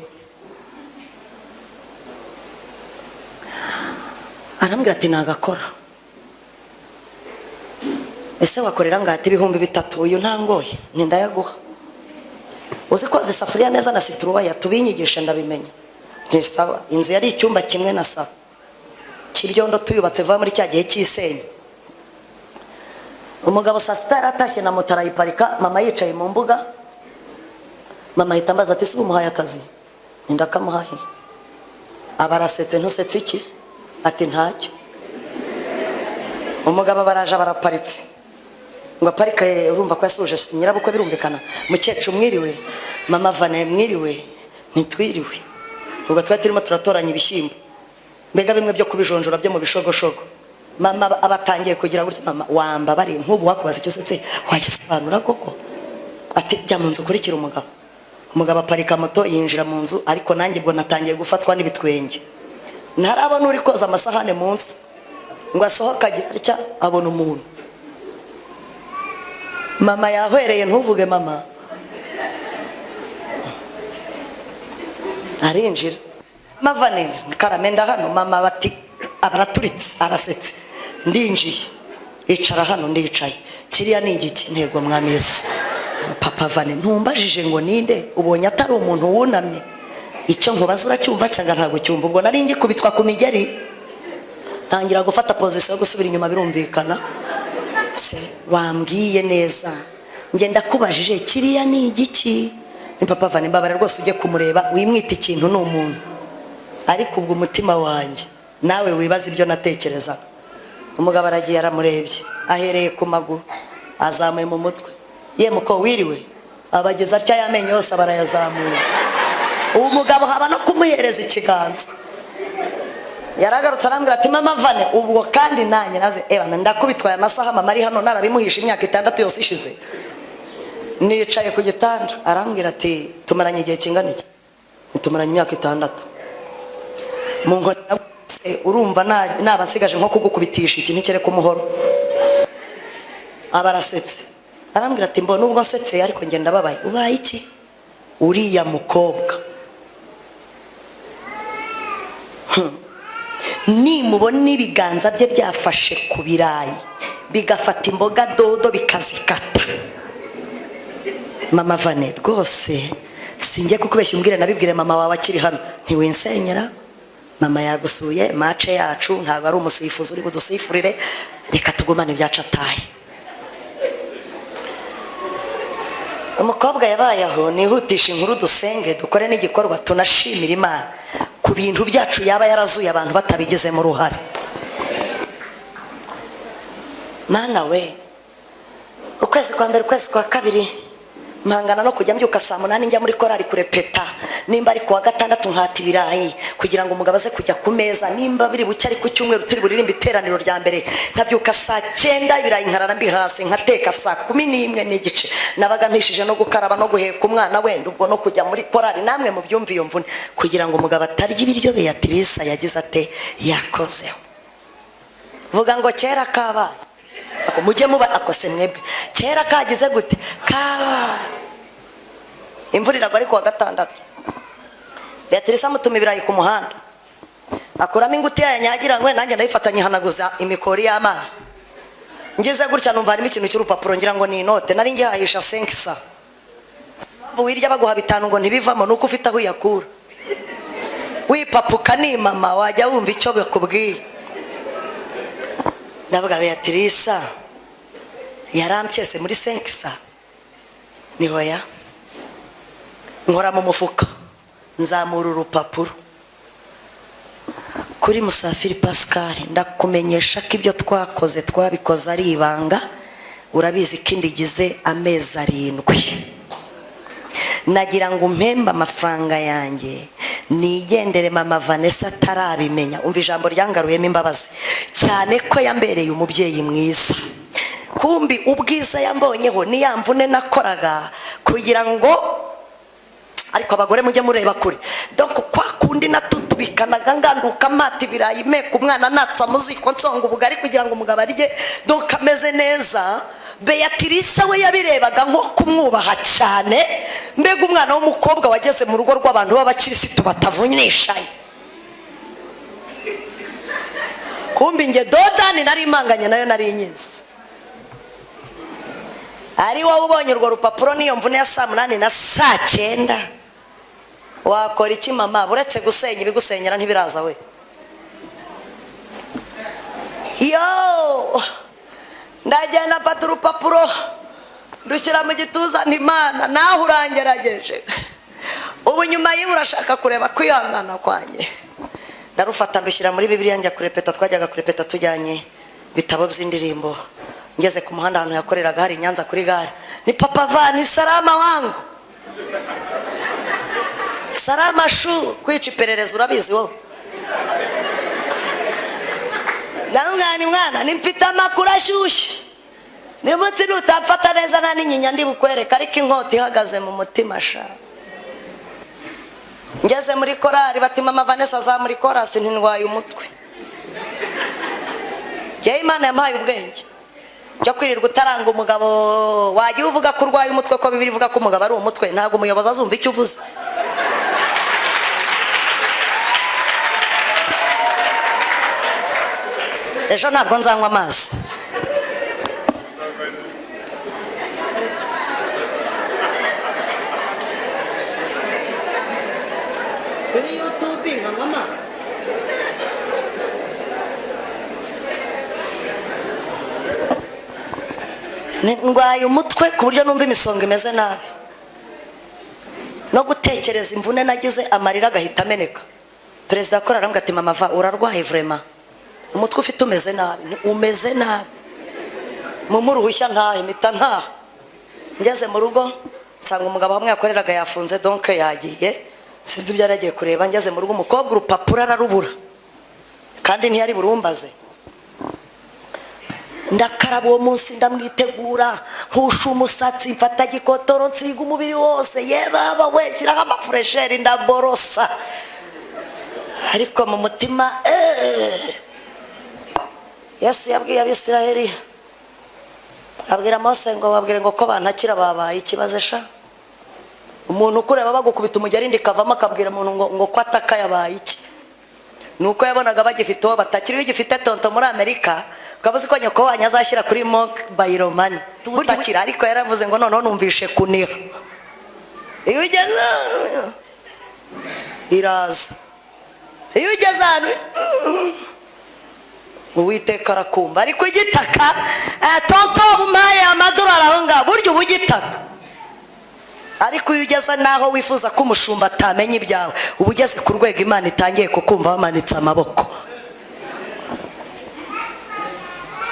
Arambwira ati nagakora. Ese wakorera ngati? 3000. Uyu ntangoye ntindayaguha. Uzi koza isafuriya neza na situruwaya? Tubinyigishe ndabimenya. Ntisaba inzu yari icyumba kimwe na salo cy'ibyondo, tuyubatse vuba muri cya gihe cy'isenya. Umugabo saa sita yari atashye na moto arayiparika, mama yicaye mu mbuga. Mama ahita ambaza ati se umuhaye akazi? Ndakamuhaye. Aba arasetse. Ntusetse iki? Ati ntacyo. Umugabo baraje baraparitse, ngo aparike, urumva ko yasuhuje nyirabukwe birumvikana. Mukecuru mwiriwe, mama Vane mwiriwe? Ntitwiriwe. Ubwo twari turimo turatoranya ibishyimbo, mbega bimwe byo kubijonjora byo mu bishogoshogo. Mama abatangiye kugira gutya. Mama wambabariye, nk'ubu wakubaza icyo usetse wagisobanura koko? Ati jya mu nzu ukurikira umugabo. Umugabo aparika moto yinjira mu nzu, ariko nanjye ubwo natangiye gufatwa n'ibitwenge. Ntarabona uri koza amasahane munsi ngo asohoke agira atya abona umuntu. Mama yahwereye, ntuvuge mama. Arinjira, mavane karame hano. Mama bati abaraturitse, arasetse. Ndinjiye, icara hano. Ndicaye. Kiriya ni igiki? Ntego mwami Yesu. Papa Vane, ntumbajije ngo ninde? Ubonye atari umuntu wunamye? Icyo nkubaza uracyumva cyangwa ntabwo cyumva? Ubwo nari ngikubitwa ku migeri, ntangira gufata pozisiyo yo gusubira inyuma birumvikana. Se wambwiye neza, njye ndakubajije kiriya ni igiki? Ni papa Vane, mbabara rwose ujye kumureba, wimwita ikintu ni umuntu. Ariko ubwo umutima wanjye nawe wibaza ibyo natekerezaga. Umugabo aragiye aramurebye, ahereye ku maguru azamuye mu mutwe, ye muko wiriwe, abageza atya y'amenyo yose barayazamura. Uwo mugabo haba no kumuhereza ikiganza. Yaragarutse arambwira ati: "Mama Vane." Ubwo kandi nanjye naze ebana ndakubitwaye amasaha mama ari hano, narabimuhisha imyaka 6 yose ishize. Nicaye ku gitanda, arambwira ati: "Tumaranye igihe kingana iki?" Tumaranye imyaka 6. Mu nkoni naguse, urumva naba nsigaje nko kugukubitisha iki ntikereka umuhoro. Aba arasetse, arambwira ati: "Mbona ubwo nsetse ariko ngenda babaye." "Ubaye iki?" "Uriya mukobwa, nimubona ibiganza bye byafashe ku birayi, bigafata imboga dodo bikazikata, Mama Vane, rwose sinjye kukubeshya, umbwire nabibwire mama wawe akiri hano. Ntiwinsenyera, mama yagusuye, match yacu ntabwo ari umusifuzi uri budusifurire, reka tugumane ibyacu atahe." Umukobwa yabaye aho. Nihutisha inkuru, dusenge, dukore n'igikorwa, tunashimira Imana ku bintu byacu yaba yarazuye abantu batabigizemo uruhare. Mana we! Ukwezi kwa mbere, ukwezi kwa kabiri, mpangana no kujya mbyuka saa 8 njya muri korari kurepeta. Nimba ari kuwa gatandatu, nkata ibirayi kugira ngo umugabo aze kujya ku meza. Nimba biri bucye ari ku cyumweru turi buririmbe iteraniro rya mbere, nkabyuka saa 9, ibirayi nkarara mbihase, nkateka saa 11:30. Nabaga mpishije no gukaraba no guheka umwana, wenda ubwo no kujya muri korari. Namwe mubyumve iyo mvune, kugira ngo umugabo atarya ibiryo Beatrice yagize ate, yakozeho. Vuga ngo kera kabaye. Ako mujye muba akose mwebwe, kera kagize gute? Kabaye. Imvura iragwa ari kuwa gatandatu. Beatrice amutuma ibirayi ku muhanda, akuramo ingutiya yanyagiranywe, nanjye ndayifata nyihanaguza imikori y'amazi. Ngize gutya numva harimo ikintu cy'urupapuro, ngira ngo ni inote. Nari ngihahisha 500. Impamvu wirya baguha 5 ngo ntibivamo, nuko ufite aho uyakura. Wipapuka ni mama wajya wumva icyo bakubwiye. Ndavuga: "Beatrice yaramcyese muri 500." Ni hoya, nkora mu mufuka, nzamura urupapuro: "Kuri Musafiri Pascal, ndakumenyesha ko ibyo twakoze twabikoze ari ibanga. Urabizi ko inda igize amezi 7. Nagira ngo umpembe amafaranga yanjye nigendere mama Vanessa atarabimenya." Umva ijambo ryangaruyemo imbabazi cyane, ko yambereye umubyeyi mwiza. Kumbi ubwiza yambonyeho ni ya mvune nakoraga kugira ngo, ariko abagore mujye mureba kure. Donc kwa kundi natutubikanaga, nganduka, mpata ibirayi, meka umwana, natsa mu ziko, nsonga ubugari kugira ngo umugabo arye donc ameze neza, Beatrice we yabirebaga nko kumwubaha cyane. Mbega umwana w'umukobwa wageze mu rugo rw'abantu b'abakirisitu batavunishanye! Kumbi nge dodani nari impanganye nayo, nari nyizi. Ari wowe ubonye urwo rupapuro n'iyo mvune ya saa 8 na saa 9, wakora iki mama, uretse gusenya? Ibigusenyera ntibiraza we. Yo ndagenda mfata urupapuro ndushyira mu gituza, ntimana nawe urangerageje, ubu nyuma y'ibi urashaka kureba kwihangana kwanjye. Ndarufata ndushyira muri Bibiliya, njya kurepeta. Twajyaga kurepeta tujyanye ibitabo by'indirimbo. Ngeze ku muhanda ahantu yakoreraga hari i Nyanza kuri gare, ni: "Papa Vani, salama wangu." "Salama shu." Kwica iperereza urabizi wowe. Ndamubwira: "Mwana, nimfite amakuru ashyushye. Nimutsi nutamfata neza, nta n'inyinya ndi bukwereka." Ariko inkota ihagaze mu mutima sha. Ngeze muri korari, bati: "Mama Vanessa aza muri korasi." "Ntindwaye umutwe." Yewe, Imana yampaye ubwenge byo kwirirwa utaranga umugabo. Wajya uvuga ko urwaye umutwe, ko Bibiliya ivuga ko umugabo ari umutwe, ntabwo umuyobozi azumva icyo uvuze. Ejo ntabwo nzanywa amazi. Kuri YouTube nkanywa amazi. Ndwaye umutwe ku buryo numva imisonga imeze nabi, no gutekereza imvune nagize amarira agahita ameneka. Perezida akora arambwira ati: "Mama va, urarwaye vraiment, umutwe ufite umeze nabi." Ni umeze nabi, mumpe uruhushya ntahe. Mpita ntaha. Ngeze mu rugo nsanga umugabo hamwe yakoreraga yafunze, donc yagiye, sinzi ibyo yari yagiye kureba. Ngeze mu rugo, umukobwa urupapuro ararubura. Kandi ntiyari burumbaze. Ndakaraba uwo munsi, ndamwitegura, nkusha umusatsi, mfata gikotoro, nsiga umubiri wose, yebaba we, nshyiraho amafraîcheur, ndaborosa, ariko mu mutima. Yesu yabwiye Abisiraheli, abwira Mose ngo babwire ngo ko bantakira babaye ikibazo. Sha, umuntu ukureba bagukubita umugeri kavamo, akabwira umuntu ngo ko ataka yabaye iki? Ni uko yabonaga bagifite uwo batakiri. Iyo ugifite tonto muri Amerika, ukaba uzi ko nyoko wanyu azashyira kuri mobile money utakira. Ariko yaravuze ngo noneho numvishe kuniha, iyo ugeze iraza, iyo ugeze ahantu Uwiteka arakumva. Ariko igitaka, tonto umpaye amadolari aho ngaho, burya uba ugitaka. Ariko iyo ugeze n'aho wifuza ko umushumba atamenya ibyawe, uba ugeze ku rwego Imana itangiye kukumva wamanitse amaboko.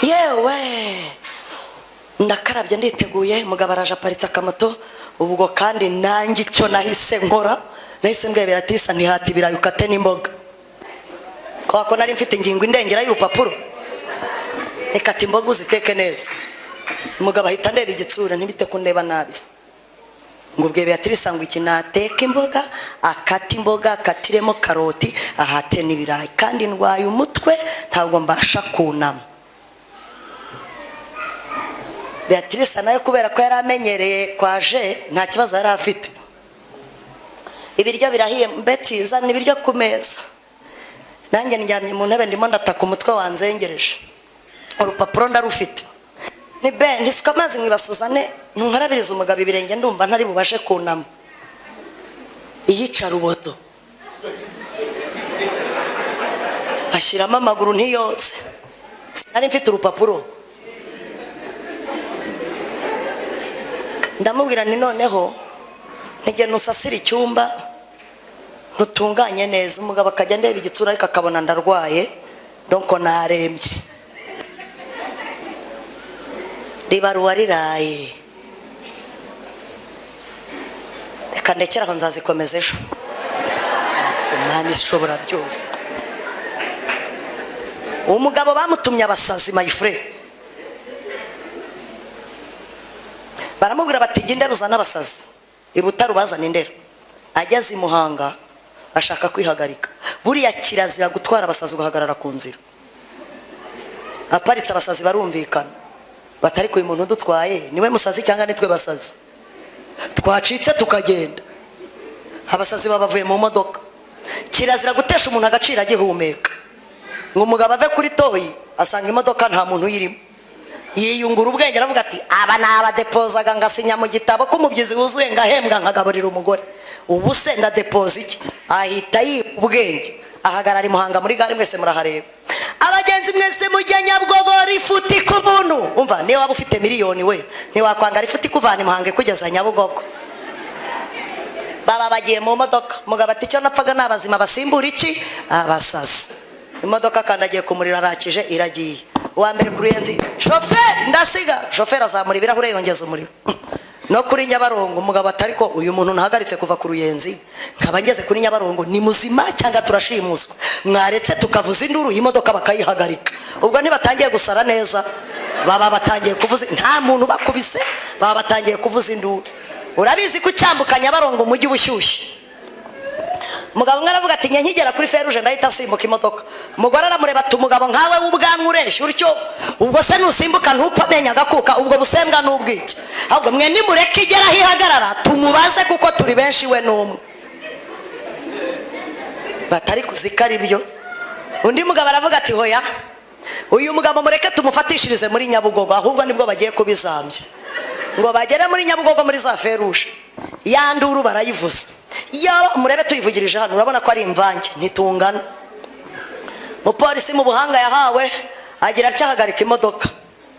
Yewe, ndakarabye, nditeguye. Umugabo araje, aparitse akamoto. Ubwo kandi nanjye icyo nahise nkora, nahise mbwebera ati: "Ntihate ibirayi, ukate n'imboga," kubera ko nari mfite ingingo indengera y'urupapuro. "Reka imboga uziteke neza." Umugabo ahita ndeba igitsura. Ntibite kundeba nabi se. Ngo ubwe Beatrice ngo iki? Nateka imboga, akate imboga, akatiremo karoti, ahate n'ibirayi. Kandi ndwaye umutwe, ntabwo mbasha kunama. Beatrice nawe, kubera ko yari amenyereye kwaje, nta kibazo yari afite. Ibiryo birahiye, Beti, zana ibiryo ku meza. Nanjye ndyamye mu ntebe, ndimo ndataka, umutwe wanzengereje, urupapuro ndarufite. Ni ben, ntisuka amazi mu ibasi, uzane ntunkarabirize umugabo ibirenge, ndumva ntari bubashe kunama. Iyica rubodo, ashyiramo amaguru, ntiyoze. Nari mfite urupapuro. Ndamubwira ni noneho ntigenda usasire icyumba, ntutunganye neza. Umugabo akajya ndeba igitsura, ariko akabona ndarwaye, donc narembye. Ribaruwa riraye. Reka ndekere aho, nzazikomeza ejo. Imana ishobora byose. Umugabo bamutumye abasazi, my friend. Baramubwira bati: "Jya Indera uzane abasazi." I Butare ubazana Indera. Ageze i Muhanga ashaka kwihagarika. Buriya kirazira gutwara abasazi ugahagarara ku nzira. Aparitse, abasazi barumvikana, batari uyu muntu udutwaye niwe musazi cyangwa nitwe basazi? Twacitse tukagenda. Abasazi babavuye mu modoka. Kirazira gutesha umuntu agaciro agihumeka. Ngo umugabo ave kuri toyi, asanga imodoka nta muntu uyirimo. Yiyungura ubwenge, aravuga ati: "Aba ni abadepozaga, ngasinya mu gitabo ko umubyizi wuzuye, ngahembwa, nkagaburira umugore. Ubu se ndadepoza iki?" Ahita yiga ubwenge, ahagarara i Muhanga muri gare. Mwese murahareba. "Abagenzi mwese mujya Nyabugogo, lifuti ku buntu." Umva, niyo waba ufite miliyoni we, ntiwakwanga lifuti ikuvana i Muhanga ikugeza Nyabugogo. Baba bagiye mu modoka. Umugabo ati: "Icyo napfaga ni abazima basimbura iki? Abasazi." Imodoka akandagiye ku muriro, arakije, iragiye. Uwa mbere ku Ruyenzi, shoferi ndasiga. Shoferi azamura ibirahure, yongeza umuriro. No kuri Nyabarongo, umugabo atari ko uyu muntu ntahagaritse kuva ku Ruyenzi nkaba ngeze kuri Nyabarongo, ni muzima cyangwa turashimuswa? Mwaretse tukavuza induru, iyi modoka bakayihagarika. Ubwo ntibatangiye gusara neza, baba batangiye kuvuza, nta muntu bakubise, baba batangiye kuvuza induru. Urabizi ko ucyambuka Nyabarongo umujyi uba ushyushye. Umugabo umwe aravuga ati: "Nkigera kuri feruje ndahita nsimbuka imodoka." Umugore aramureba ati: "Umugabo nkawe w'ubwanwa ureshya utyo, ubwo se nusimbuka ntupfa amenyo agakuka? Ubwo busembwa n'ubwiki? Ahubwo mwe nimureke igera aho ihagarara tumubaze, kuko turi benshi, we n'umwe." Batari kuzi ko ari byo. Undi mugabo aravuga ati: "Hoya, uyu mugabo mureke tumufatishirize muri Nyabugogo, ahubwo nibwo bagiye kubizambya." Ngo bagere muri Nyabugogo, muri za feruje, ya nduru barayivuza. Yaba murebe tuyivugirije hano, urabona ko ari imvange, ntitungana. Umupolisi mu buhanga yahawe agira atya, ahagarika imodoka.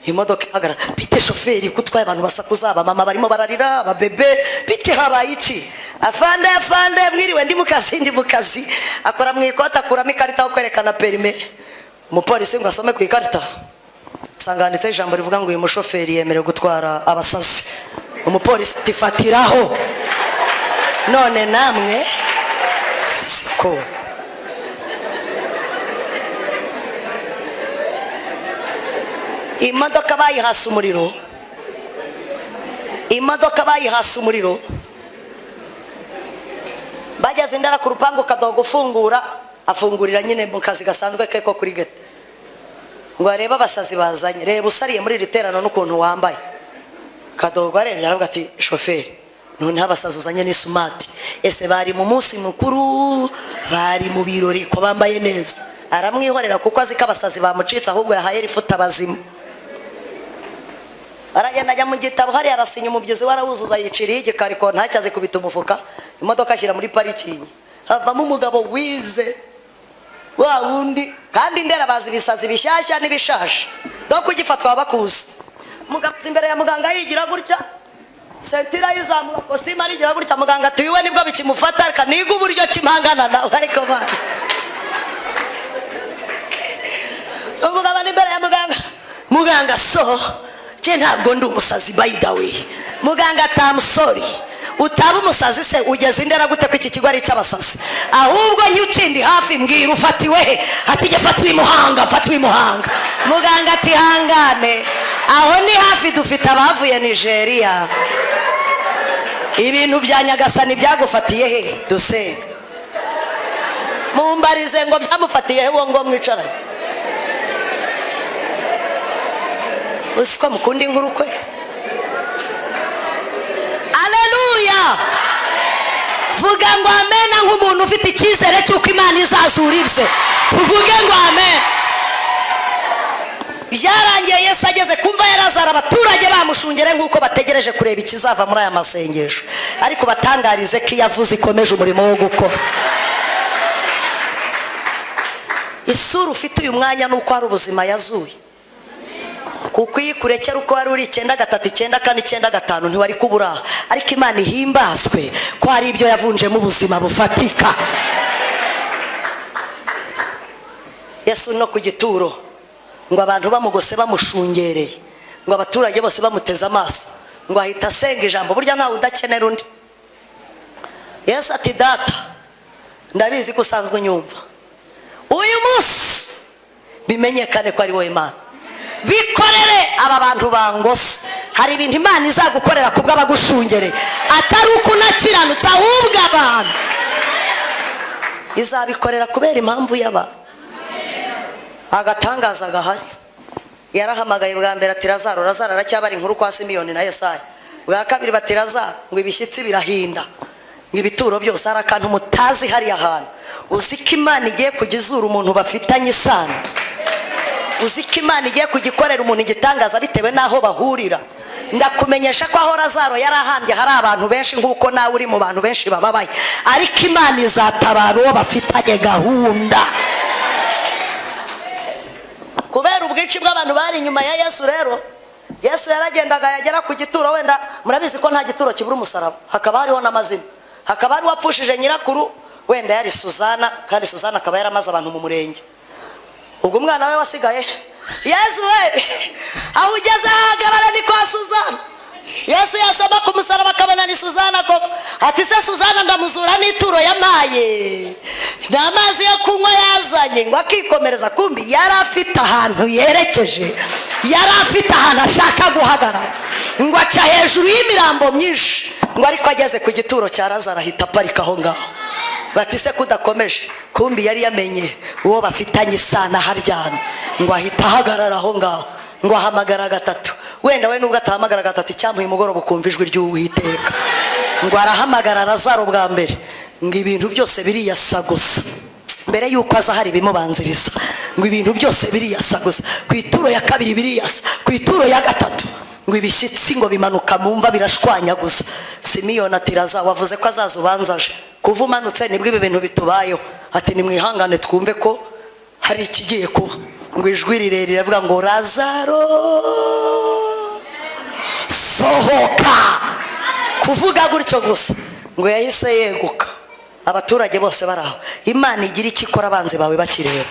Imodoka ihagarara. "Bite shoferi, ko utwaye abantu basakuza, abamama barimo bararira, ababebe, bite, habaye iki?" "Afande, afande, mwiriwe, ndi mu kazi, ndi mu kazi." Akora mu ikoti, akuramo ikarita yo kwerekana permis. Umupolisi ngo asome ku ikarita, asanga handitseho ijambo rivuga ngo uyu mushoferi yemerewe gutwara abasazi. Umupolisi ati: "Fatiraho." None namwe siko. Imodoka bayihasa umuriro, imodoka bayihasa umuriro. Bageze indara ku rupangu, Kadogo ufungura, afungurira nyine mu kazi gasanzwe ke ko kuri gate, ngo arebe abasazi bazanye. Reba usariye muri iri terano n'ukuntu wambaye. Kadogo arebye, aravuga ati: "Shoferi, noneho abasazi uzanye ni smart. Ese bari mu munsi mukuru, bari mu birori, ko bambaye neza?" Aramwihorera kuko azi ko abasazi bamucitse, ahubwo yahaye lift abazima. Aragenda, ajya mu gitabo hariya, arasinya, umubyizi we arawuzuza, yiciriye igikariko, ntacyo azikubita umufuka, imodoka ashyira muri parking. Havamo umugabo wize wa wundi, kandi ndera bazi ibisazi bishyashya n'ibishaje, dore ugifatwa bakuzi. Umugabo aza imbere ya muganga, yigira gutya, ceinture ayizamura, kositimu arigira gutya. Muganga ati: "Iwe nibwo bikimufata, reka niga uburyo kimpangana nawe." Ariko bana, umugabo ari imbere ya muganga. Muganga: "So njye ntabwo ndi umusazi, by the way." Muganga ati: "I'm sorry." "Utaba umusazi se ugeze indera gute, ko iki kigo ari icy'abasazi? Ahubwo ukindi hafi, mbwira, ufatiwe he?" Ati: "Jye fatiwe i Muhanga, mfatiwe i Muhanga." Muganga ati: "Hangane, aho ni hafi, dufite abavuye Nigeria. Ibintu bya Nyagasani byagufatiye he? Dusenga." Mumbarize ngo byamufatiye he uwo ngo mwicaranye. Uzi ko mukunda inkuru kwe? Aleluya! Vuga ngo amena, nk'umuntu ufite icyizere cy'uko Imana izazura ibye. Tuvuge ngo amen. Byarangiye Yesu ageze kumva yarazara, abaturage bamushungere nk'uko bategereje kureba ikizava muri aya masengesho. Ariko batangarize ko iyo avuze ikomeje umurimo wo gukora. Isura ufite uyu mwanya ni uko hari ubuzima yazuye, kuko iyo ikurekera uko wari uri 93, 94, 95, ntiwari kubura. Ariko Imana ihimbazwe ko hari ibyo yavunjemo ubuzima bufatika. Yesu no ku gituro, ngo abantu bamugose, bamushungereye, ngo abaturage bose bamuteze amaso, ngo ahita asenga ijambo. Burya ntawe udakenera undi. Yesu ati: "Data, ndabizi ko usanzwe unyumva. Uyu munsi bimenyekane ko ari wowe Imana. Bikorere aba bantu bangose." Hari ibintu Imana izagukorera ku bw'abagushungereye, atari uko unakiranutse, ahubwo abantu izabikorera kubera impamvu y'abantu. Agatangaza gahari, yarahamagaye bwa mbere ati: "Razaro, Razaro." Aracyabara inkuru kwa Simiyoni na Yesaya. Bwa kabiri bati: "Razaro." Ngo ibishyitsi birahinda, ngo ibituro byose. Hari akantu mutazi hariya hantu. Uzi ko Imana igiye kujya izura umuntu bafitanye isano? Uzi ko Imana igiye kujya ikorera umuntu igitangaza bitewe n'aho bahurira? Ndakumenyesha ko aho Razaro yari ahambye hari abantu benshi, nk'uko nawe uri mu bantu benshi bababaye, ariko Imana izatabara uwo bafitanye gahunda. Kubera ubwinshi bw'abantu bari inyuma ya Yesu rero, Yesu yaragendaga, yagera ku gituro, wenda murabizi ko nta gituro kibura umusaraba, hakaba hariho n'amazina, hakaba hari uwapfushije nyirakuru, wenda yari Suzana, kandi Suzana akaba yaramaze abantu mu murenge. Ubwo umwana we wasigaye: "Yesu we, aho ugeze hagarara, ni kwa Suzana." Yesu yasoma ku musaraba akabona ni Suzana koko. Ati: "Se Suzana ndamuzura n'ituro yamaye, ni amazi yo kunywa yazanye?" Ngo akikomereza. Kumbi yari afite ahantu yerekeje, yari afite ahantu ashaka guhagarara. Ngo aca hejuru y'imirambo myinshi, ngo ariko ageze ku gituro cya Lazaro ahita aparika aho ngaho. Bati: "Se kudakomeje?" Kumbi yari yamenye uwo bafitanye isano aharyamye. Ngo ahita ahagarara aho ngaho, ngo ahamagara gatatu. Wenda we nubwo atahamagara gatatu, icyamuha umugoroba ukumva ijwi ry'Uwiteka. Ngo arahamagara Lazaro bwa mbere, ngo ibintu byose biriyasa gusa. Mbere y'uko aza hari ibimubanziriza. Ngo ibintu byose biriyasa gusa. Ku ituro ya kabiri biriyasa, ku ituro ya gatatu ngo ibishyitsi ngo bimanuka mu mva, birashwanyaguza. Simiyoni ati: "Raza, wavuze ko azaza, ubanza aje. Kuva umanutse nibwo ibi bintu bitubayeho." Ati: "Nimwihangane twumve ko hari ikigiye kuba." Ngo ijwi rirerire riravuga ngo: "Razaro, sohoka." Kuvuga gutyo gusa, ngo yahise yeguka, abaturage bose bari aho. Imana igira icyo ikora abanzi bawe bakireba.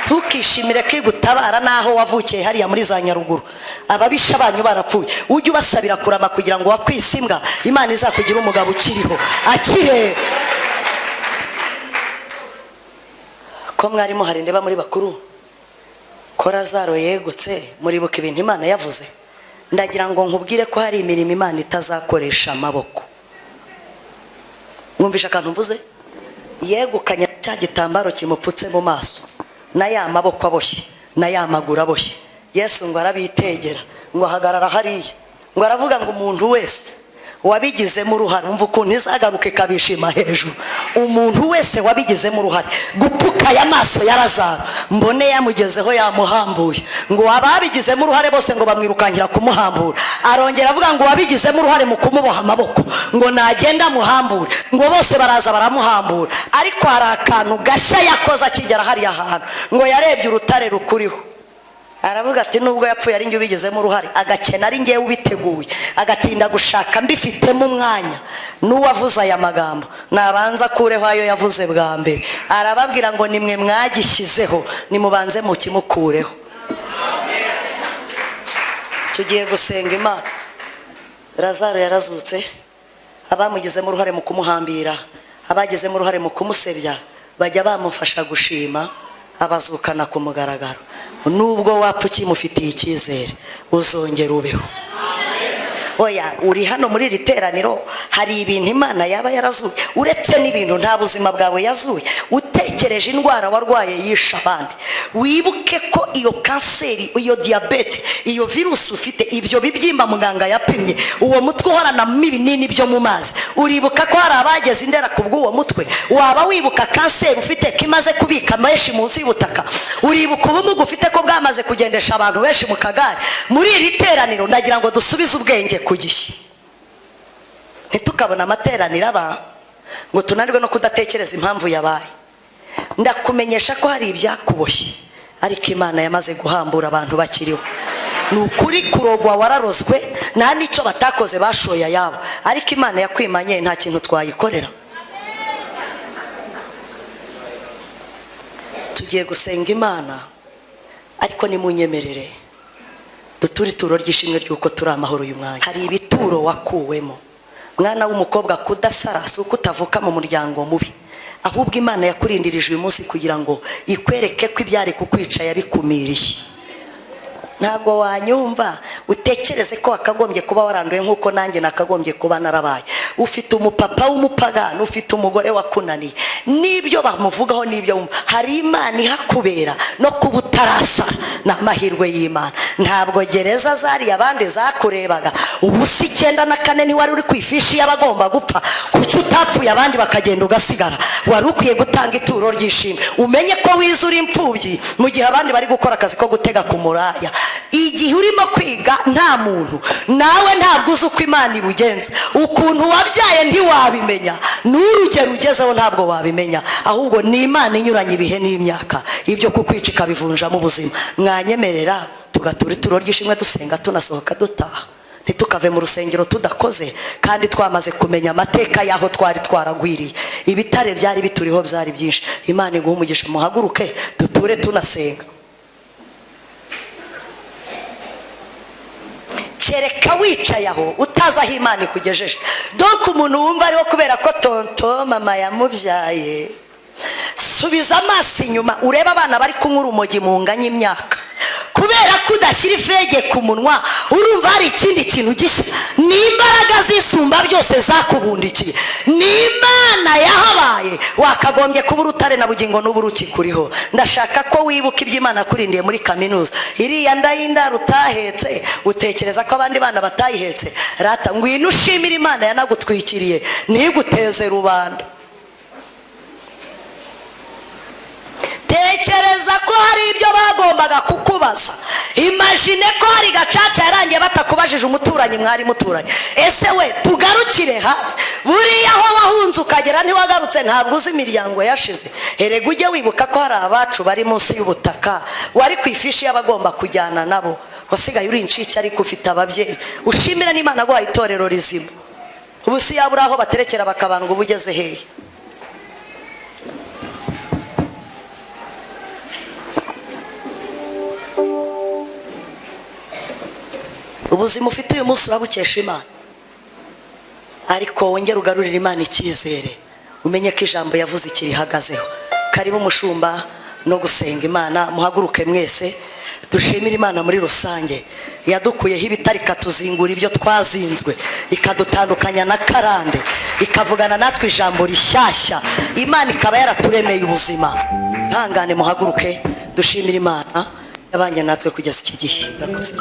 Ntukishimire ko igutabara n'aho wavukiye hariya muri za Nyaruguru, ababisha banyu barapfuye. Ujye ubasabira kurama kugira ngo wakwise imbwa, Imana izakugira umugabo ukiriho akireba. Ko mwari muhari, ndeba muri bakuru. Ko Lazaro yegutse, muribuka ibintu Imana yavuze? Ndagira ngo nkubwire ko hari imirimo Imana itazakoresha amaboko. Mwumvishe akantu mvuze? Yegukanye cya gitambaro kimupfutse mu maso, na ya maboko aboshye, na ya maguru aboshye. Yesu ngo arabitegera, ngo ahagarara hariya, ngo aravuga ngo umuntu wese wabigizemo uruhare, umva ukuntu izagaruka ikabishima hejuru, umuntu wese wabigizemo uruhare gupfuka aya maso ya Lazaro, mbone yamugezeho yamuhambuye. Ngo ababigizemo uruhare bose ngo bamwirukankira kumuhambura. Arongera avuga ngo uwabigizemo uruhare mu kumuboha amaboko, ngo nagenda amuhambure. Ngo bose baraza baramuhambura. Ariko hari akantu gashya yakoze akigera hariya hantu. Ngo yarebye urutare rukuriho, aravuga ati nubwo yapfuye ari njye ubigizemo uruhare, agakena ari njyewe ubiteguye, agatinda gushaka mbifitemo umwanya, n'uwavuze aya magambo nabanza akureho ayo yavuze bwa mbere. Arababwira ngo nimwe mwagishyizeho, nimubanze mukimukureho. Tugiye gusenga Imana. Lazaro yarazutse. Abamugizemo uruhare mu kumuhambira, abagizemo uruhare mu kumusebya, bajya bamufasha gushima, abazukana ku mugaragaro. Nubwo wapfa ukimufitiye icyizere, uzongera ubeho. Oya, uri hano muri iri teraniro, hari ibintu Imana yaba yarazuye. Uretse n'ibintu, nta buzima bwawe yazuye. Utekereje indwara warwaye yishe abandi, wibuke ko iyo kanseri, iyo diyabete, iyo virusi ufite, ibyo bibyimba muganga yapimye, uwo mutwe uhoranamo ibinini byo mu mazi, uribuka ko hari abageze indera ku bw'uwo mutwe? Waba wibuka kanseri ufite ko imaze kubika menshi munsi y'ubutaka? Uribuka ubumuga ufite ko bwamaze kugendesha abantu benshi mu kagare? Muri iri teraniro ndagira ngo dusubize ubwenge ku gihe. Ntitukabona amateraniro aba ngo tunanirwe no kudatekereza impamvu yabaye. Ndakumenyesha ko hari ibyakuboshye, ariko Imana yamaze guhambura abantu bakiriho. Ni ukuri, kurogwa wararozwe, nta n'icyo batakoze, bashoye ayabo, ariko Imana yakwimanye, nta kintu twayikorera. Tugiye gusenga Imana, ariko nimunyemerere duture ituro ry'ishimwe ry'uko turi amahoro uyu mwanya. Hari ibituro wakuwemo, mwana w'umukobwa. Kudasara si uko utavuka mu muryango mubi, ahubwo Imana yakurindirije uyu munsi kugira ngo ikwereke ko ibyari kukwica yabikumiriye. Ntabwo wanyumva. Utekereze ko wakagombye kuba waranduye nk'uko nanjye nakagombye kuba narabaye. Ufite umupapa w'umupagani, ufite umugore wakunaniye, n'ibyo bamuvugaho n'ibyo wumva. Hari Imana ihakubera. No kuba utarasara ni amahirwe y'Imana. Ntabwo gereza zariya abandi zakurebaga. Ubu si 94 ntiwari uri ku ifishi y'abagomba gupfa? Kuki utapfuye abandi bakagenda ugasigara? Wari ukwiye gutanga ituro ry'ishimwe. Umenye ko wize uri imfubyi mu gihe abandi bari gukora akazi ko gutega ku muraya. Igihe urimo kwiga nta muntu, nawe ntabwo uzi uko Imana ibugenza. Ukuntu wabyaye ntiwabimenya, n'urugero ugezeho ntabwo wabimenya. Ahubwo ni Imana inyuranye ibihe n'imyaka, ibyo kukwica ikabivunjamo ubuzima. Mwanyemerera tugatura ituro ry'ishimwe, dusenga, tunasohoka dutaha, ntitukave mu rusengero tudakoze, kandi twamaze kumenya amateka y'aho twari twaragwiriye. Ibitare byari bituriho byari byinshi. Imana iguha umugisha. Muhaguruke duture tunasenga. Kereka wicaye aho utazi aho Imana ikugejeje. Donc umuntu wumva ariho kubera ko tonto mama yamubyaye, subiza amaso inyuma urebe abana bari kunywa urumogi munganya imyaka. Kubera ko udashyira ifege ku munwa, urumva hari ikindi kintu gishya? Ni imbaraga zisumba byose zakubundikiye, ni Imana yahabaye. Wakagombye kuba urutare na bugingo n'ubu rukikuriho. Ndashaka ko wibuka ibyo Imana yakurindiye muri kaminuza. Iriya nda y'indaro utahetse, utekereza ko abandi bana batayihetse? Rata ngwino ushimire Imana yanagutwikiriye ntiguteze rubanda. Tekereza ko hari ibyo bagombaga kukubaza. Imagine ko hari gacaca yarangiye batakubajije umuturanyi mwari muturanye. Ese we, tugarukire hafi, buriya aho wahunze ukagera ntiwagarutse, ntabwo uzi imiryango yashize? Erega ujye wibuka ko hari abacu bari munsi y'ubutaka, wari ku ifishi y'abagomba kujyana nabo, wasigaye uri incike ariko ufite ababyeyi. Ushimira n'Imana guhaye itorero rizima. Ubu si yaba uri aho baterekera bakabandwa, uba ugeze hehe? Ubuzima ufite uyu munsi urabukesha Imana, ariko wongere ugarurire Imana icyizere, umenye ko ijambo yavuze ikirihagazeho. Karibu umushumba no gusenga Imana. Muhaguruke mwese. Dushimire Imana muri rusange yadukuyeho ibitari, ikatuzingura ibyo twazinzwe, ikadutandukanya na karande, ikavugana natwe ijambo rishyashya. Imana ikaba yaraturemeye ubuzima. Ntangane, muhaguruke dushimire Imana yabanye natwe kugeza iki gihe. Urakoze.